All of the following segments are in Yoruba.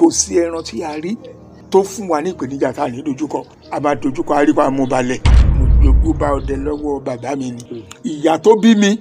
Kò sí ẹran tí a rí tó fún wa ní ìpèníjà tá a ní dojúkọ. A máa dojúkọ arípa mú balẹ̀. Mo jogún bá ọdẹ lọ́wọ́ bàbá mi ni. Ìyá tó bí mi,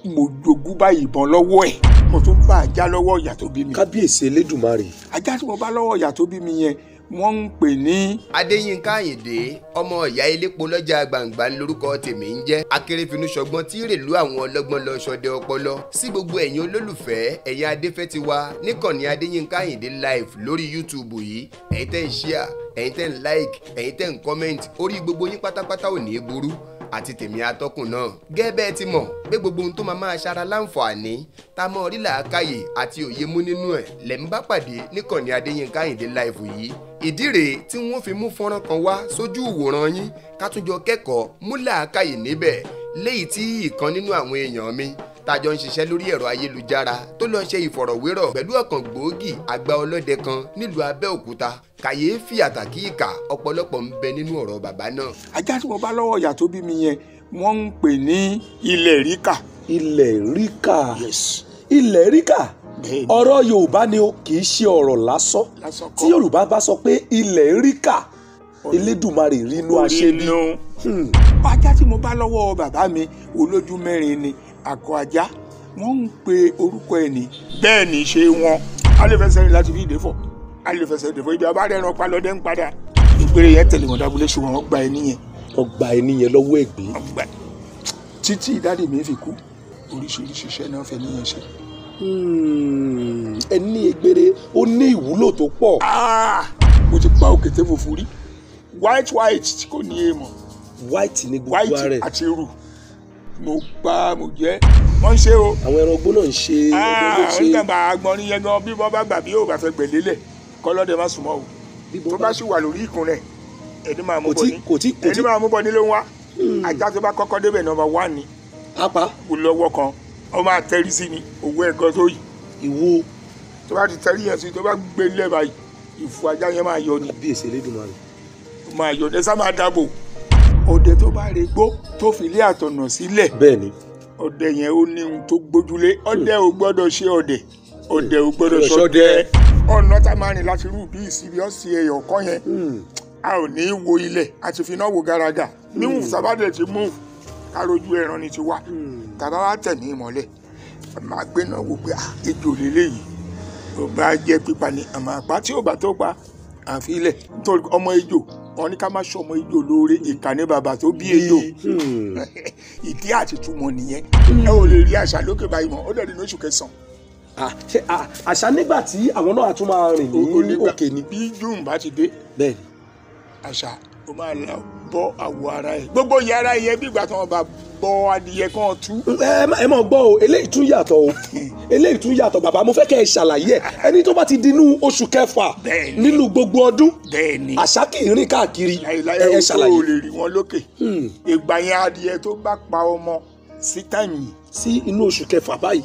mo jogún bá ìbọn lọ́wọ́ ẹ̀. Mo tún bá ajá lọ́wọ́ ìyá tó bí mi. Kábíyèsí Elédùmarè. Ajá tí mo bá lọ́wọ́ ìyá tó bí mi yẹn, wọ́n ń pè ní. Adéyínká Àyìndé ọmọ ìyá elépo lọ́jà gbàǹgbà lórúkọ tèmi ń jẹ́. Akérèfínú ṣọgbọ́n tí rèlú àwọn ọlọ́gbọ́n lọ ṣọdẹ ọpọlọ. Sí gbogbo ẹ̀yin olólùfẹ́ ẹ̀yin adéfẹ́ ti wa níkànnì Adéyínká Àyìndé live lórí YouTube yìí. Ẹ̀yin tẹ́ ń share, ẹ̀yin tẹ́ ń like, ẹ̀yin tẹ́ ń comment, orí gbogbo yín pátápátá ò ní burú àti tèmi atọ́kùn náà. Gẹ́gẹ́ ti mọ̀ pé gbogbo ohun tó máa máa ṣara láǹfààní tá a mọ̀ rí làákàyè àti òye mú nínú ẹ̀ lẹ̀ ń bá pàdé níkànnì Adéyínká Àyìndé live yìí. Ìdí rèé tí wọ́n fi mú fọ́nrán kan wá sójú ìwòran yín ká tún jọ kẹ́kọ̀ọ́ mú làákàyè níbẹ̀ léyìí tí ìkan nínú àwọn èèyàn mi tájọ ń ṣiṣẹ́ lórí ẹ̀rọ ayélujára tó lọ ṣe ìfọ̀rọ̀wérọ̀ pẹ̀lú ọ̀kan gbòógì àgbà ọlọ́dẹ kan nílùú Abẹ́òkúta. Kàyééfì àtàkì ìkà ọ̀pọ̀lọpọ̀ ń bẹ nínú ọ̀rọ̀ bàbá náà. Ajá tí mo bá lọ́wọ́ ìyá tó bí mi yẹn, wọ́n ń pè ní ilẹ̀ ríkà. Ilẹ̀ ríkà. Yes. Ilẹ̀ ríkà. Bẹ́ẹ̀ni. Ọ̀rọ̀ Yorùbá ni o, kì í ṣe ọ̀rọ̀ lásán. Lásán kọ́. Tí Yorùbá bá sọ pé ilẹ̀ ríkà, Elédùmarè rínú aṣebi. Ajá tí mo bá lọ́wọ́ bàbá mi olójú mẹ́rin ni àkọ ajá, wọ́n ń pe orúkọ ẹ̀ ní. Bẹ́ẹ̀ ni ṣe wọn. A lè fẹsẹ̀ rìn láti fi ìdè fọ̀. A lè fẹsẹ̀ ìdè fọ̀. Ibi abáre ẹran pa lọ́dẹ ń padà. Ìpèrè yẹn tẹ̀lé wọn dábúlé ṣùgbọ́n wọ́n gba ẹni yẹn. Wọ́n gba ẹni yẹn lọ́wọ́ ẹ̀gbẹ́. Wọ́n gba títí ìdádì mi fi kú. Oríṣiríṣi iṣẹ́ náà fẹ́ níyẹn ṣe. Ẹni egbére ó ní ìwúlò tó pọ̀. Mo ti pa òkété funfun rí. White white tí kò ní èèmọ̀. White ni gbogbo ara White rẹ̀. àti irú. Mo pa mo jẹ́. Wọ́n ń ṣe o. Àwọn ẹran ogbó náà ń ṣe. Onígbàgbà agbọ̀nrín yẹn gan bí wọ́n bá gbà bí yóò bá fẹ́ gbẹ̀lélẹ̀ kọ́lọ́dẹ má súnmọ́ o. Tó bá sì wà lórí ìkúnlẹ̀ ẹni máa mú bọ̀ ní. Ẹni máa mú bọ̀ nílé wa. Ajá tó bá kọ́kọ́ débẹ̀ nọ́mbà 1 ni. Apá. Kò lọ́wọ́ kan. Ó máa tẹ́rí sí ni òwú ẹ̀gọ́ tó yìí. Ìwo. Tó bá ti tẹ́rí yẹn sí tó bá gbé lẹ̀ báyìí ìfun ajá yẹn máa yọ ni. Kábíyèsí Elédùmarè. Ó máa yọ ní sá máa dáàbò. Ọdẹ tó bá re gbó tó fi ilé àtọ̀nà sílẹ̀. Bẹ́ẹ̀ni. Ọdẹ yẹn ó ní ohun tó gbójúlé. Ọdẹ ò gbọ́dọ̀ ṣe ọdẹ. Ọdẹ ò gbọ́dọ̀ ṣọdẹ. Ọ̀nà tá a máa rìn láti rú bí ìsinmi ọ̀sìn ẹ̀yọ̀ kan yẹn. A ò ní wo ilẹ̀ àti fi iná wo garaga. Níwọ̀n sábàdẹ̀ ti mú károjú ẹran ni ti wá. Tàbá wá tẹ̀ ní ìmọ́lẹ̀. Màá gbé náà wò pé ejò lélẹ́yìí. Ó bá jẹ́ pípa ni àmọ́ àpá tí ò bá tó pa àfi ilẹ̀. Nítorí ọmọ ejò wọ́n ní ká má ṣọmọ ejò lóore ìkànnì bàbá tó bí ejò. Ìdí àti túmọ̀ nìyẹn. Ẹ ò lè rí àṣà lókè báyìí mọ́, ó dẹ̀ di ní oṣù kẹsàn-án. Ṣé àṣà nígbà tí àwọn náà tún máa rìn ní òkè ni. Bí June bá ti dé. Bẹ́ẹ̀ni. Àṣà ó máa lọ bọ́ àwọ̀ ara ẹ̀. Gbogbo ìyá ara yẹn bí ìgbà tí wọ́n bá bọ́ adìyẹ kan tú. Ẹ mọ̀ gbọ́ o, eléyìí tún yàtọ̀ o. Eléyìí tún yàtọ̀ bàbá, mo fẹ́ kẹ́ ẹ ṣàlàyé ẹ̀. Ẹni tó bá ti dinú oṣù kẹfà nínú gbogbo ọdún. Àṣà kì í rìn káàkiri. Ẹ ṣàlàyé. O lè rí wọn lókè. Ìgbà yẹn adìyẹ tó bá pa ọmọ sí táìmù yìí. Sí inú oṣù kẹfà báyìí.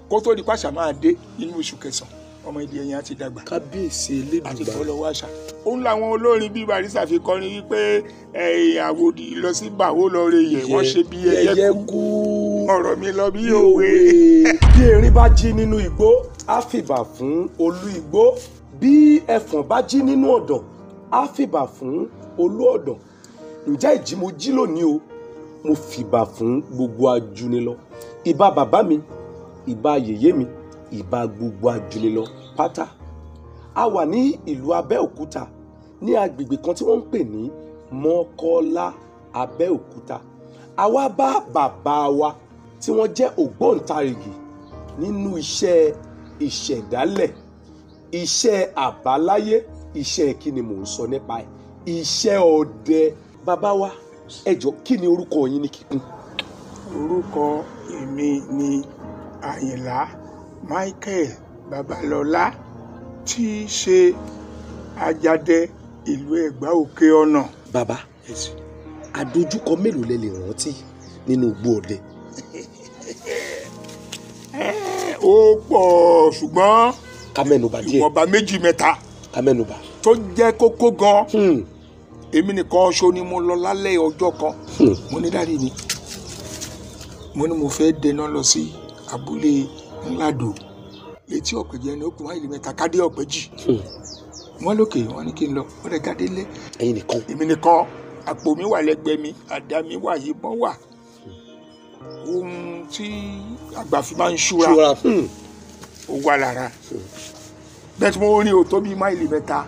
Kó tó di pàṣà máa dé inú oṣù kẹsàn-án ọmọ ìdí ẹ̀yìn á ti dàgbà. Kábíyèsí Elédùmarè. Àti bọ́ lọ́wọ́ àṣà. Òun làwọn olórin bíi Barrister fi kọrin wípé àwòdì lọ sí bàwó lọ re yẹ̀ wọ́n ṣe bí ẹyẹ kú. Ọ̀rọ̀ mi lọ bí òwe. Bí erin bá jí nínú igbó, á fìbà fún olú igbó. Bí ẹfọ̀n bá jí nínú ọ̀dàn, á fìbà fún olú ọ̀dàn. Ǹjẹ́ ìjí mo jí lónìí o? Mo fìbà fún gbogbo ajúnilọ. Ìbà bàbá mi, ìbà yèyé mi, ìbà gbogbo ajúnilọ pátá. A wà ní ìlú Abẹ́òkúta ní agbègbè kan tí wọ́n ń pè ní Mọ́kọ́lá Abẹ́òkúta. A wá bá bàbá wa tí wọ́n jẹ́ ògbóǹtarìgì nínú iṣẹ́ ìṣẹ̀dálẹ̀, iṣẹ́ àbáláyé, iṣẹ́ kí ni mò ń sọ nípa ẹ̀, iṣẹ́ ọdẹ. Bàbá wa, ẹ jọ̀ọ́ kí ni orúkọ yín ní kíkún? Orúkọ èmi ni Àyìnlá Michael Babalọlá tí í ṣe Ajadẹ ìlú Ẹ̀gbá Òkè Ọ̀nà. Bàbá, àdojúkọ mélòó lẹ lè rántí nínú igbó ọdẹ? Ó pọ̀ ṣùgbọ́n ká mẹ́nubà díẹ̀. Ìwọ̀nba méjì mẹ́ta. Ká mẹ́nubà. Tó jẹ́ kókó gan. Èmi nìkan ṣo ni mo lọ lálẹ́ ọjọ́ kan. Mo ní dáàdi mi. Mo ní mo fẹ́ dẹná lọ sí abúlé Ńládò. Létí Ọ̀pẹ̀jẹ̀ ni ó kù máìlì mẹ́ta ká dé Ọ̀pẹ̀jì. Wọ́n lókè wọ́n ní kí n lọ, ó lè jáde lé. Ẹ̀yin nìkan? Èmi nìkan, àpò mi wà lẹ́gbẹ̀ẹ́ mi, àdá mi wà, ìbọn wà, ohun tí àgbà fi máa ń ṣúra ó wà lára. Bẹ́ẹ̀ tí mo rí o tó bíi máìlì 3,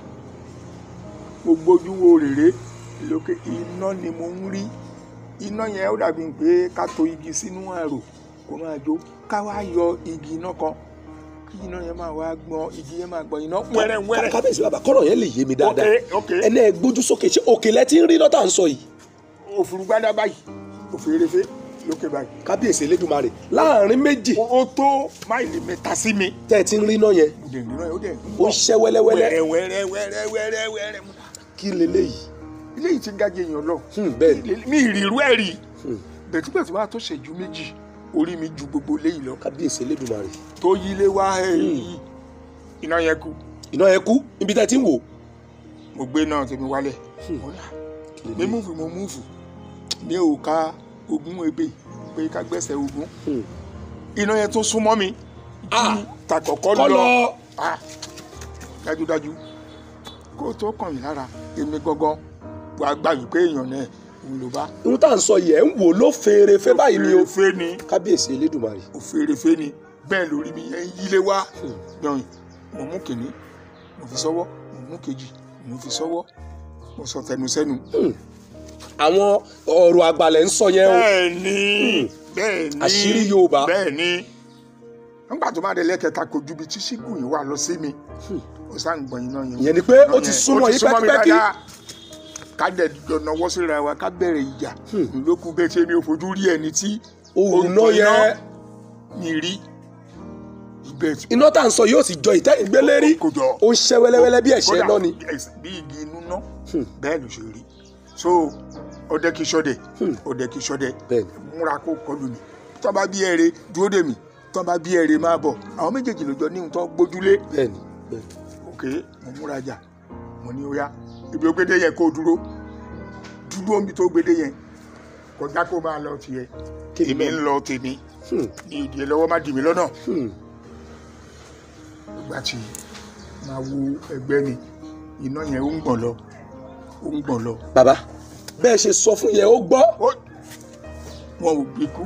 mo gbójú wo rèrè lókè, iná ni mo ń rí. Iná yẹn ó dàbí pé ká to igi sínú àrò kó máa jó, ká wá yọ igi iná kan, kí iná yẹn máa wá gbọ́n, igi yẹn máa gbọ́n iná wẹ́rẹ́ wẹ́rẹ́. Kábíyèsí bàbá, kọ́rọ̀ yẹn lè yé mi dáadáa. Ẹni ẹ gbójú sókè, ṣé òkè lẹ ti ń rí lọ́tà ń sọ yìí? Òfurufú báyìí, òfurufú lókè báyìí. Kábíyèsí Elédùmarè, láàrin méjì. Ó tó máìlì 3 sí mi. Tẹ́ ẹ ti ń rí iná yẹn. Ó ṣẹ́ wẹ́lẹ́wẹ́lẹ́. Wẹ́rẹ́ wẹ́rẹ́ wẹ́rẹ́ wẹ́rẹ́. Kí leléyìí? Eléyìí ti ń ga jẹ èèyàn lọ. Bẹ́ẹ̀ mi ìrírú ẹ̀ rí. Bẹ̀túbẹ̀tú wa tó ṣẹ́jú méjì, orí mi ju gbogbo léyìí lọ. Kábíyèsí Elédùmarè. Tó yí lé wá iná yẹn kú. Iná yẹn kú níbi tẹ́ ti ń wò. Mo gbé náà tèmi wálẹ̀. Mi múfù, mo múfù. Mi ò ka ogún ebè pé ká gbẹ́sẹ̀ ogún. Iná yẹn tó súnmọ́ mi ju tàkọ́kọ́ lọ. Dájúdájú kó tó kàn mí lára, èmi gangan wàá gbà wípé èèyàn náà òun ló bá. Ohun tá à ń sọ yìí ẹ̀ ń wò ló fèrèfé báyìí ni o. Òfèrèfé ni. Kábíyèsí Elédùmarè. Òfèrèfé ni, bẹ́ẹ̀ lórí mi yẹn ń yílé wá. Gbọ̀nyìn, mo mú kìíní, mo fi sọ́wọ́, mo mú kejì, mo fi sọ́wọ́, mo sọ tẹnu sẹ́nu. Àwọn ọ̀rọ̀ àgbàlẹ̀ ń sọ yẹn o. Bẹ́ẹ̀ni, bẹ́ẹ̀ni. Àṣírí Yorùbá. Bẹ́ẹ̀ni. Nígbà tó máa dé lẹ́kẹ̀ta, kò ju ibi tí ṣígùn yìí wà lọ sí mi. Ó sá ń gbọ̀n iná yẹn. Ìyẹn ni pé ó ti súnmọ́ yín pẹ́kípẹ́kí. Ká dẹ̀ jọ nawọ́ síra wa, ká bẹ̀rẹ̀ ìjà. Lókun bẹ́ẹ̀ tí mi ò fojú rí ẹni tí òun náà yẹn mi rí. Iná tá à ń sọ yóò sì jọ ìtẹ́ ìgbélérí. Ó ń ṣẹ́ wẹ́lẹ́wẹ́lẹ́ bí ẹ̀ṣẹ̀ náà ni. Bí igi inú ná, bẹ́ẹ̀ ló ṣe rí. So ọdẹ kì í ṣọdẹ, ọdẹ kì í ṣọdẹ. Múra kó kọlù mi. Tọ́ bá bí ẹrẹ dúró dè mí, tọ́ bá bí ẹrẹ máa bọ̀. Àwọn méjèèjì ló jọ ní ohun tó gbójúlé. Bẹ́ẹ̀ni. Ok, mo múra jà, mo ní ó yá. Ibi ó gbédè yẹn kó dúró. Dúró níbi tó gbédè yẹn, kọjá kó máa lọ tiẹ̀. Èmi ń lọ tèmi. Mi ò di ẹ lọ́wọ́, má dì mí lọ́nà. Ìgbà tí máa wo ẹgbẹ́ mi, iná yẹn ó ń gbọ̀n lọ, ó ń gbọ̀n lọ. Bàbá, bẹ́ẹ̀ ṣe sọ fún yẹn ó gbọ́. Wọn ò gbé kú.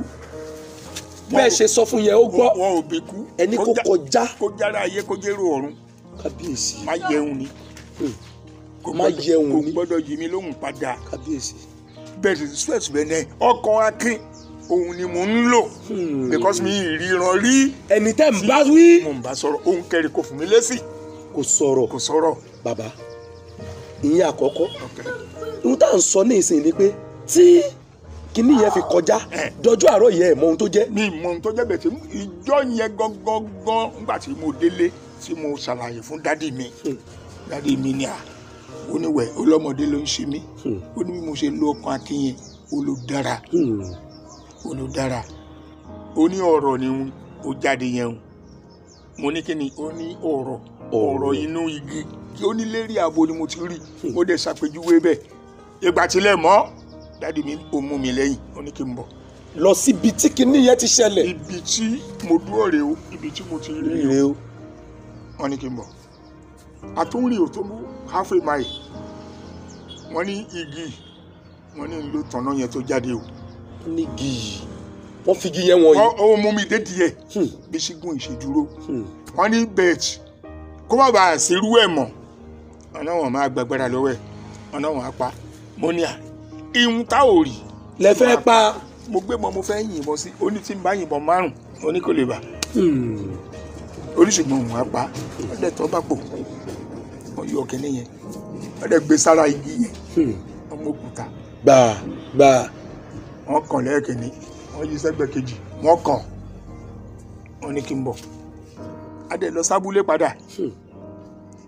Bẹ́ẹ̀ ṣe sọ fún yẹn ó gbọ́. Wọn ò gbé kú. Ẹni kó kọjá. Kó jára ayé, kó jẹ́rò ọ̀run. Kábíyèsí. Má jẹun ni. Má jẹun ni. Kò gbọ́dọ̀ yí mi lóhùn padà. Kábíyèsí. Bẹ́ẹ̀ sì sweat bẹ́ẹ̀ náà, ọkàn akin òun ni mò ń lò. Because mi ìríran rí. Ẹni tẹ́ ń bá wí. Mo ń bá sọ̀rọ̀, òun kẹrin kò fún mi lésì. Kò sọ̀rọ̀. Kò sọ̀rọ̀. Bàbá, ìyẹn àkọ́kọ́. Ohun tá à ń sọ ní ìsìn ni pé tí kinní yẹn fi kọjá dọjọ́ àárọ̀ yẹn, ẹ̀ mọ ohun tó jẹ́. Mi mọ ohun tó jẹ́ bẹ́ẹ̀ tí ìjọ yẹn gangan nígbà tí mo délé tí mo ṣàlàyé fún dádì mi. Dádì mi ni à ó ní wẹ̀, ọlọ́mọdé ló ń ṣe mí. Ó ní bí mo ṣe lo ọkàn akin yẹn, ó ló dára. Ó ló dára. Ó ní ọ̀rọ̀ ni ó jáde yẹn o. Mo ní kí ni? Ó ní ọ̀rọ̀, ọ̀rọ̀ inú igi. Ó ní lérí ààbò ni mo ti rí. Ó dẹ̀ ṣàpèjúwe bẹ́ẹ̀. Ìgbà tílẹ̀ mọ́, dádì mi ò mú mi lẹ́yìn, ó ní kí n bọ̀. Lọ síbi tí kinní yẹn ti ṣẹlẹ̀. Ibi tí mo dúró rèé o, ibi tí mo ti rí rèé o. Wọ́n ní kí n bọ̀. Àtúnrìn ò tó mú half a mile. Wọ́n ní igi, wọ́n ní ló tọ̀nà yẹn tó jáde o. Wọ́n ní igi, wọ́n fi igi yẹn wọ̀nyí. Ó mú mi dé díẹ̀ bí ṣígun ìṣèdúró. Wọ́n ní bẹ́ẹ̀tì kó má bàa ṣerú ẹ̀ mọ́. Ọ̀nà wọn máa gbàgbára lọ́wọ́ ẹ̀, ọ̀nà wọn á pa. Mo ní à, ihun tá ò rí. Lẹ fẹ́ pa. Mo gbé mọ, mo fẹ́ yìnbọn sí, ó ní tí n bá yìnbọn 5, ó ní kò lè bà. Oníṣègùn òun á pa, ó dẹ̀ tọ́ bá pò. Wọ́n yọ kínní yẹn, wọ́n dẹ̀ gbé sára igi yẹn, wọ́n mú òkúta. Gbà gbà. Wọ́n kàn lẹ́ẹ̀kínní, wọ́n yí sẹ́gbẹ̀ kejì, wọ́n kàn. Wọ́n ní kí n bọ̀. A dẹ̀ lọ sábúlé padà.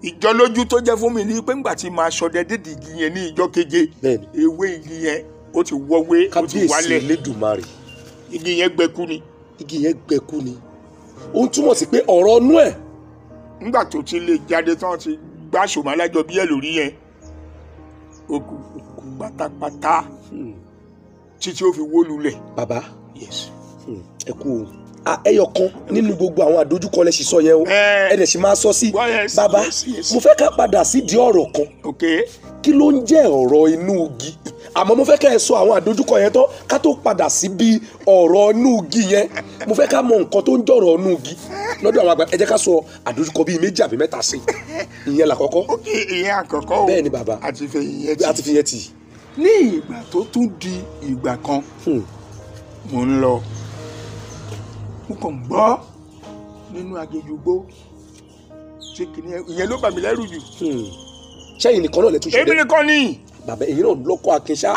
Ìjọ lójú tó jẹ́ fún mi ní pé ńgbà tí màá ṣọdẹ dédì igi yẹn ní ìjọ keje, ewé igi yẹn ó ti wọ́wé, ó ti wálẹ̀. Kábíyèsí Elédùmarè. Igi yẹn gbẹkú ni. Igi yẹn gbẹkú ni. Ó ń túmọ̀ sí pé ọ̀rọ̀ ọnú ẹ̀. Ńgbà tó ti lè jáde tán ti gbá ṣòmọ́ alájọ bí ẹ̀ lórí yẹn, ó kú pátápátá títí ó fi wó lulẹ̀. Bàbá. Yes. Ẹ kú o. Ẹyọ kan nínú gbogbo àwọn àdójúkọ lẹ sì sọ yẹn o, ẹ dẹ̀ sì máa sọ sí. Bàbá, mo fẹ́ ká padà sídìí ọ̀rọ̀ kan. Kí ló ń jẹ́ ọ̀rọ̀ inú igi? Àmọ́ mo fẹ́ ká ẹ sọ àwọn àdójúkọ yẹn tán ká tó padà síbi ọ̀rọ̀ inú igi yẹn. Mo fẹ́ ká mọ nǹkan tó ń jọ̀rọ̀ inú igi lọ́dọ̀ àwọn àgbà. Ẹ jẹ́ ká sọ àdójúkọ bíi méjì àbí mẹ́ta sí i. Ìyẹn làkọ́kọ́. Ok, ìyẹn àkọ́kọ́ o. Bẹ́ẹ̀ ni bàbá. Àti fi ìyẹn tì. Àti fi ìyẹn tì. Ní ìgbà tó tún di ìgbà kan, mo ń lọ, mo kàn gbọ́ nínú aginjù-gbó tí kìnìún ìyẹn ló bà mí lẹ́rù jù. Ṣẹ́yìn nìkan náà lè tún ṣe bẹ́ẹ̀. Èmi nìkan ni. Bàbá, èyí náà lọ́kọ̀ akínṣá.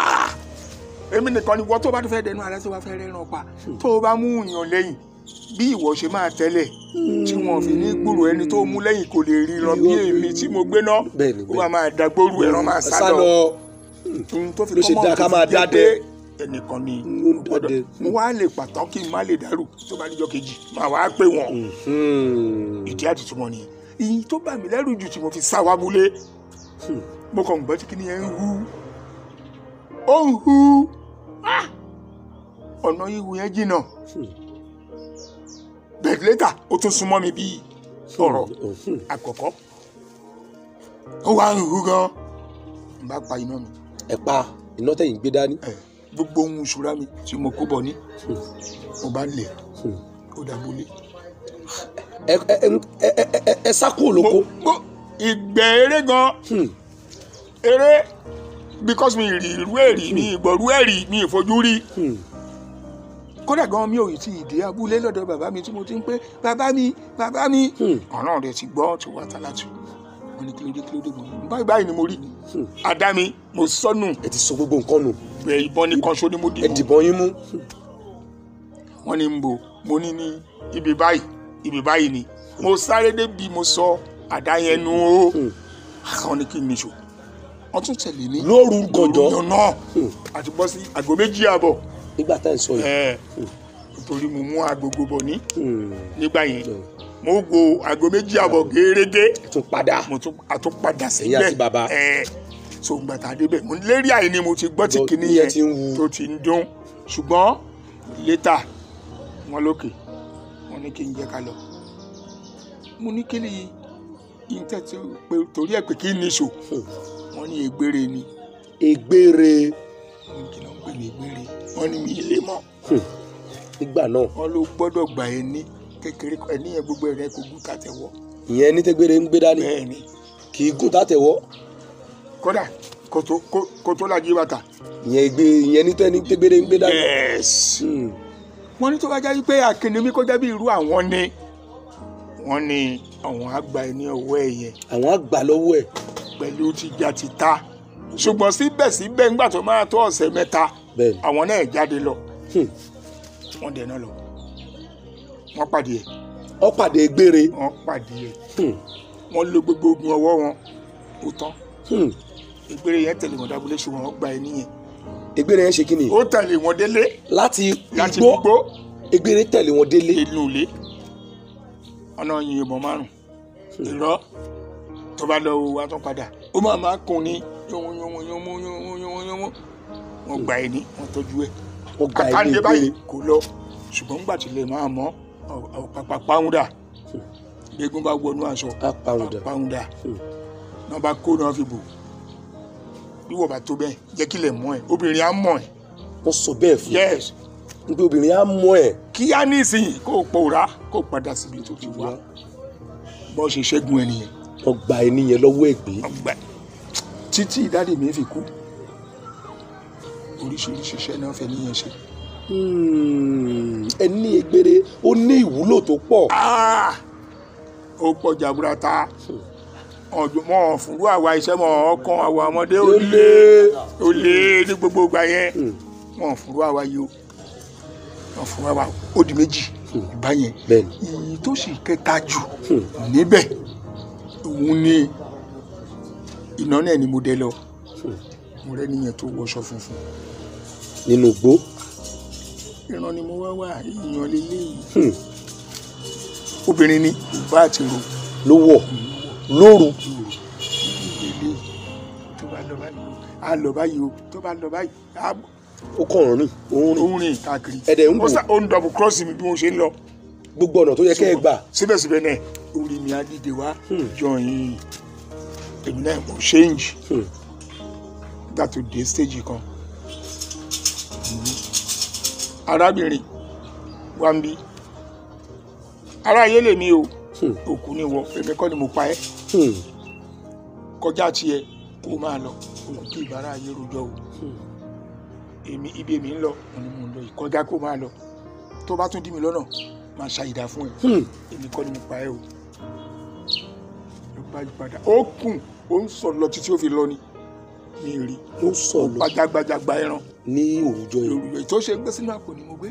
Èmi nìkan ni. Wọ́n tó bá tún fẹ́ dẹnu ara tó bá fẹ́ rẹ́ran pa, tó o bá mú yàn lẹ́yìn bí ìwọ ṣe máa tẹ́lẹ̀ tí wọ́n fi ní gbúrò ẹni tó mú lẹ́yìn kò lè rí lọ bí èmi tí mo gbé náà, ó máa máa dàgbòrú ẹran máa sá lọ. Ló ṣe dáa ká máa dáadé. Ẹnìkan ni mo wá lè pàtó kí n má lè dàrú tó bá níjọ́ kejì máa wá pè wọ́n. Ìdí àtìtúmọ̀ nìyẹn. Ìyìn tó bà mí lẹ́rù jù tí mo fi sá wá búlé, mo kàn gbọ́ tí kìnìyẹn ń hu, ó ń hu, ọ̀nà ihu yẹn jìnnà. But later ó tún súnmọ́ mi bí ọ̀rọ̀ àkọ́kọ́, ó wá ń hu gan. N bá pa iná mi. Ẹ pa iná tẹ̀yìn gbé dání. Gbogbo ohun ìṣúra mi tí mo kó bọ̀ ní, mo bá lẹ̀, ó dàbólé. Ẹ sá kúrò lóko. Ìgbẹ́ eré gan, eré, because mi rí irú ẹ̀rí, mi ìgbọ̀rú ẹ̀rí, mi ìfojú rí. Kódà gan mi ò tí ì dé abúlé lọ́dọ̀ bàbá mi tí mo ti ń pé bàbá mi, bàbá mi. Ọ̀nà rẹ̀ ti gbọ́ ti wá tálátù. Wọ́n ní kílódé kílódé mo ní. Báyìí báyìí ni mo rí. Àdá mi mo sọnù. Ẹ ti sọ gbogbo nǹkan nù. Ẹ ìbọn ní kan ṣo ni mo dì mú. Ẹ dìbọn yín mú. Wọ́n ní ń bo, mo ní ní ibi báyìí, ibi báyìí ni. Mo sáré débi mo sọ àdá yẹn nù o. Àwọn ní kí n níṣó. Wọ́n tún tẹ̀lé mi. Lóru gànjọ́. Lóru náà. Àti bọ́ sí aago 2:30. Nígbà tá ẹ̀ sọ yìí. Nítorí mo mú agogo bọ̀ ní. Nígbà yẹn mo wo aago 2:30 gẹ́rẹ́gẹ́. Tún padà. Mo tún àtún padà síbẹ̀. Ẹ̀yin àti bàbá. So ìgbà tá a débẹ̀ mo lérí àyè ni mo ti gbọ́ tí kinní yẹn tó ti ń dún. Ṣùgbọ́n létà wọn lókè wọn ní kí n jẹ́ ká lọ. Mo ní kí ni ìtẹ̀tẹ̀ pé torí ẹ̀ pé kí ni ṣò. Wọ́n ní ègbére ni. Ègbére. Wọ́n ní kí ló ń pè ní ègbére. Wọ́n ní mi ilé mọ́. Nígbà náà. Wọ́n ló gbọ́dọ̀ gbà ẹ ní kékeré ẹni yẹn gbogbo ẹ̀rẹ́ kò gún tàtẹ̀wọ́. Ìyẹn ní tẹ́gbére ń gbé dání. Bẹ́ẹ̀ni. Kì í gún tàtẹ̀wọ́. Kódà kó tó lajú bàtà. Ìyẹn gbé ìyẹn ní tẹ́gbére ń gbé dání. Yes. Wọ́n ní tó bá jẹ́ pé àkìnní mi kó jẹ́ bí irú àwọn ni. Wọ́n ní àwọn àgbà ẹni ọwọ́ ẹ̀ yẹn. Àwọn àgbà lọ́wọ́ ẹ̀. Pẹ̀lú tìjà tìta. Ṣùgbọ́n síbẹ̀síbẹ̀ ńgbà tó máa tó ọ̀sẹ̀ mẹ́ta, àwọn náà jáde lọ. Wọ́n dẹ̀ náà lọ. Wọ́n pàdé ẹ̀. Wọ́n pàdé gbére. Wọ́n pàdé ẹ̀. Wọ́n lo gbogbo ogun ọwọ́ wọn. Ó tán. Ìgbére yẹn tẹ̀lé wọn dábúlé ṣùgbọ́n wọ́n gba ẹni yẹn. Ìgbére yẹn ṣe kí ni? Ó tẹ̀lé wọn délé. Láti igbó. Ìgbére tẹ̀lé wọn délé. Inú ilé. Ọ̀nà yin ìbọn márùn-ún. Irọ́ tó bá lọ wo wa tún padà. Ó máa máa kun ní yónwó yónwó yónwó yónwó yónwó yónwó. Wọ́n gba ẹni, wọ́n tọ́jú ẹ̀. Wọ́n gba ẹni ìgbére. Báyìí kò lọ. Ṣùgbọ́n ńgbà tí lè máa mọ́ ọ̀pàpà pàwùdà. Gbégún bá wọnú aṣọ. Pàwùdà. Náà bá kó náà fi bò. Bí wọ́n bá tó bẹ́ẹ̀, jẹ́ kí lè mọ́ ẹ̀. Obìnrin á mọ̀ ẹ̀. Wọ́n sọ bẹ́ẹ̀ fún. Yes. N pé obìnrin á mọ̀ ẹ̀. Kí á ní ìsinyìí kó o pòórá kó o padà síbi tó ti wá. Bọ́n ṣe ṣẹ́gun ẹ nìyẹn. Wọ́n gba ẹni yẹn lọ́wọ́ ẹ̀gbẹ́. Wọ́n gba títí ìdádì mi fi kú. Oríṣiríṣi iṣẹ́ náà fẹ́ níyẹn ṣe. Ẹni egbére ó ní ìwúlò tó pọ̀. Ó pọ̀ jaburata. Mọ̀ fúnrú àwa iṣẹ́ mọ̀ ọkàn àwa ọmọdé ó lé ó lé ní gbogbo ìgbà yẹn. Mọ̀ fúnrú àwa yìí o. Mọ̀ fúnrú àwa ó di méjì ìgbà yẹn. Ìyí tó sì kẹta jù níbẹ̀ òun ni iná náà ni mo dé lọ. Mo rẹ́ níyẹn tó wọṣọ funfun. Nínú igbó. Ìran ni mo wá wá èèyàn lélẹ́yìí. Obìnrin ni bá àti ro. Ló wọ̀ lóru. Tó bá lọ báyìí o, á lọ báyìí o, tó bá lọ báyìí. Ó kàn rìn, ó ń rìn káàkiri. Ẹ̀dẹ̀ ń wò. Ó ń double cross mi bí mo ṣe ń lọ. Gbogbo ọ̀nà tó yẹ kẹ́ ẹ gbà. Síbẹ̀síbẹ̀ náà orí mi á dìde wá jọyìn èmi náà mo change nígbà tó dé stage kan. Arábìnrin wa ń bí ara ayé lèmi o, òkú ni wọ, èmi kọ́ ni mo pa ẹ́, kọjá tiẹ̀ kó máa lọ, òkú kí ìbára ayé rojọ́ o, èmi ibi èmi ń lọ òun ni mò ń lọ yìí, kọjá kó máa lọ, tó bá tún dí mi lọ́nà máa ṣàyídà fún ẹ, èmi kọ́ ni mo pa ẹ́ o. Ló bá yí padà, ó kùn, ó ń sọ lọ títí ó fi lọ ni mi rí. Ó sọ lọ. Gbajàgbajàgba ẹran ní òrùjọ yìí. Òrùjọ tó ṣe gbé sínú àpò ni mo gbé.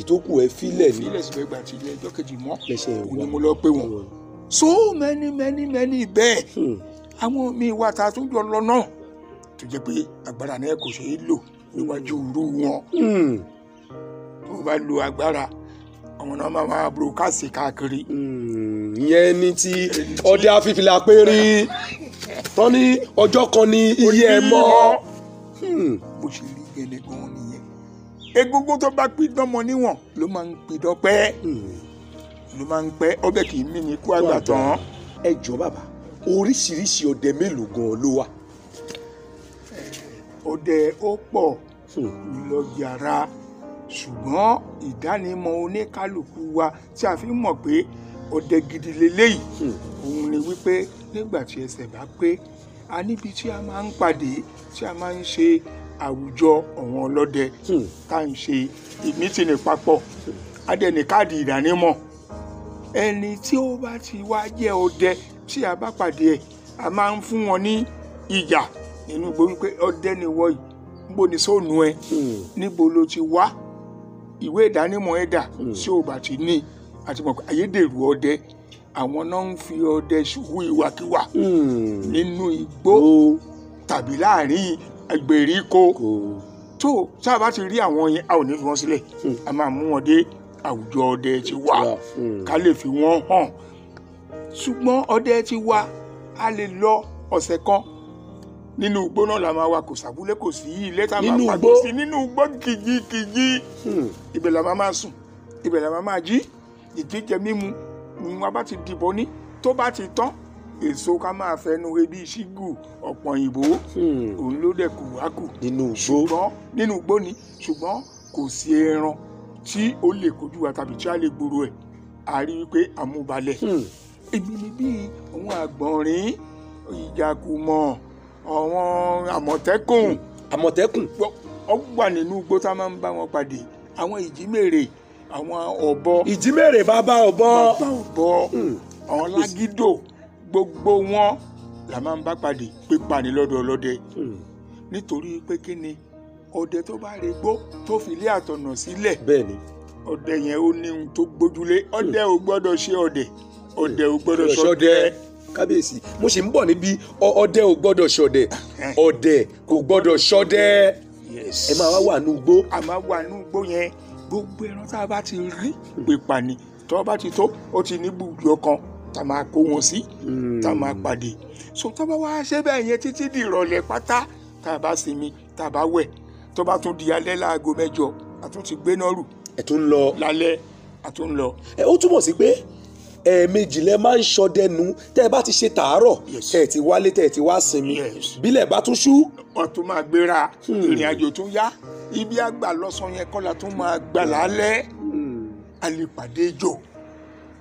Ìtókù ẹ fílẹ̀ ní. Fílẹ̀ síbẹ̀ gbà tí ilé ẹjọ́ kejì mọ́. Lẹ́sẹ̀ òun ni mo lọ pé wọn. So many many many bẹ́ẹ̀. Àwọn míì wà tá a tún jọ lọ náà tó jẹ́ pé agbára náà kò ṣeé lò níwájú irú wọn. Tó bá lo agbára, àwọn náà máa máa broadcast káàkiri. Ìyẹn ni ti ọdẹ afífìlà péré tán ní ọjọ́ kan ní iye ẹ mọ́. Bó ṣe rí gẹ́lẹ́ gan-an nìyẹn. Egungun tó bá pidán mọ níwọ̀n ló máa ń pidán pẹ́, ló máa ń pẹ́, ọbẹ̀ kì í mí ní kú àgbà tán. Ẹ jọ̀ọ́ bàbá, oríṣiríṣi ọdẹ mélòó gan-an ló wà? Ọdẹ ó pọ̀ lọ yàrá, ṣùgbọ́n ìdánimọ̀ oníkálukú wa tí a fi mọ̀ pé ọdẹ gidi leléyìí òun ni wípé nígbà tí ẹsẹ̀ bá pé, a níbi tí a máa ń pàdé, tí a máa ń ṣe àwùjọ àwọn ọlọ́dẹ, tá à ń ṣe ìmítìnì papọ̀, a dẹ̀ ní káàdì ìdánimọ̀. Ẹni tí ó bá ti wá jẹ́ ọdẹ tí a bá pàdé ẹ̀, a máa ń fún wọn ní ìjà nínú igbó wípé ọdẹ ni wọ́ yìí, níbo ni sóònù ẹ, níbo ló ti wá, ìwé ìdánimọ̀ ẹ dà, tí ò bá ti ní, àti mọ̀ pé ayédèrú ọdẹ àwọn náà ń fi ọdẹ hu ìwàkiwà nínú igbó tàbí láàrin ìgbèríko. Tó tá a bá ti rí àwọn yẹn, a ò ní fi wọ́n sílẹ̀, a máa mú wọn dé àwùjọ ọdẹ ti wà ká lè fi wọ́n hàn. Ṣùgbọ́n ọdẹ ti wà, a lè lọ ọ̀sẹ̀ kan nínú igbó náà la máa wà, kò sàbúlé, kò sí ilé tá a máa pàgọ́ sí nínú igbó kìjikìji. Ibẹ̀ la máa sùn, ibẹ̀ la máa jí, ìjíjẹ mímu ni wọn bá ti dìbò ní, tó bá ti tán èso ká máa fẹnu ebi ṣígù ọ̀pọ̀ òyìnbó, òun ló dẹ̀ kù wá kù nínú igbó. Ṣùgbọ́n nínú igbó ni, ṣùgbọ́n kò sí ẹran tí ó lè kojú wa tàbí tí a lè gbòòrò ẹ̀, a rí wípé àmúbalẹ̀. Èmi ni bí àwọn àgbọ̀nrín, ìjàkùmọ̀, àwọn àmọ̀tẹ́kùn. Àmọ̀tẹ́kùn. Ó wà nínú igbó tá a máa ń bá wọn pàdé, àwọn ìjímèrè, àwọn ọ̀bọ. Ìjímèrè bàbá ọ̀bọ. Bàbá ọ̀bọ, àwọn lágídò, gbogbo wọn la máa ń bá pàdé pípa ní lọ́dọ̀ ọlọ́dẹ. Nítorí pé kí ni ọdẹ tó bá re gbó tó fi ilé àtọ̀nà sílẹ̀, bẹ́ẹ̀ni ọdẹ yẹn ó ní ohun tó gbójúlé. Ọdẹ ò gbọ́dọ̀ ṣe ọdẹ, ọdẹ ò gbọ́dọ̀ ṣọdẹ. Kábíyèsí, mo sì ń bọ̀ níbi ọdẹ ò gbọ́dọ̀ ṣọdẹ, ọdẹ kò gbọ́dọ̀ ṣọdẹ. Ẹ máa wá wà nú igbó. A máa wà nú igbó yẹn, gbogbo ẹran tá a bá ti rí pípa ni, tó bá ti tó, ó ti ní ibùdó kan tá a máa kó wọn sí, tá a máa pàdé. So tá a bá wá ṣe bẹ́ẹ̀ yẹn títí di ìrọ̀lẹ́ pátá, tá a bá sinmi, tá a bá wẹ̀, tó bá tún di alẹ́ láago 8, a tún ti gbé náà rù. Ẹ tún ń lọ. Lálẹ́, a tún ń lọ. Ẹ ó túmọ̀ sí pé ẹ̀ẹ̀mejì lẹ máa ń ṣọdẹ nu, tẹ́ ẹ bá ti ṣe tàárọ̀, tẹ́ ẹ ti wálé, tẹ́ ẹ ti wá sinmi, bílẹ̀ bá tún ṣú. Wọ́n tún máa gbéra, ìrìn àjò tún yá, ibi àgbà lọ́sàn yẹn kọ́ la tún máa gbà lálẹ́. A lè pàdé ejò,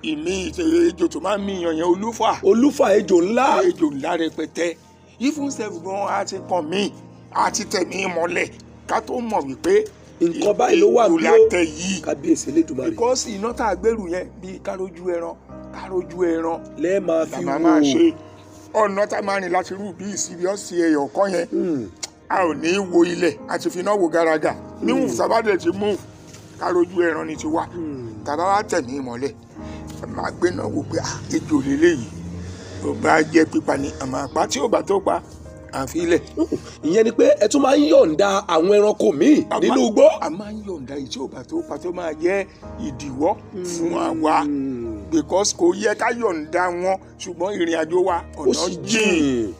ìmí ejò tó máa ń mìyàn yẹn, olúfà. Olúfà ejò ńlá. Ejò ńlá rẹpẹtẹ. Even sef gan a ti kàn mí, a ti tẹ̀ mí mọ́lẹ̀ ká tó mọ̀ wípé nǹkan báyìí ló wà bí ó yìí. Kábíyèsí Elédùmarè. Because iná tá a gbèrú yẹn bíi kárójú ẹran, kárójú ẹran lẹ́ẹ̀ máa fi wò. Máa ṣe ọ̀nà tá a máa rìn láti rú bí ìsibí ọ̀sẹ̀ ẹ̀yọ̀ kan yẹn, a ò ní wo ilẹ̀, a ti fi iná wo garaga níwọ̀n sábàdẹ̀ ti mú kárójú ẹran ni ti wà. Tàbá wa tẹ̀mí ìmọ̀lẹ̀, máa gbé náà wò pé ejò lélẹ́yìí, tó bá jẹ́ pípa ni àmọ́ àpá, tí ò bá tó pa àfi ilẹ̀. Ìyẹn ni pé ẹ tún máa ń yọ̀ǹda àwọn ẹranko míì nínú igbó. A máa ń yọ̀ǹda èyí tí ò bá tó pa tó máa jẹ́ ìdíwọ́ fún àwa, because kò yẹ ká yọ̀ǹda wọn, ṣùgbọ́n ìrìn àjò wa ọ̀nà jìn.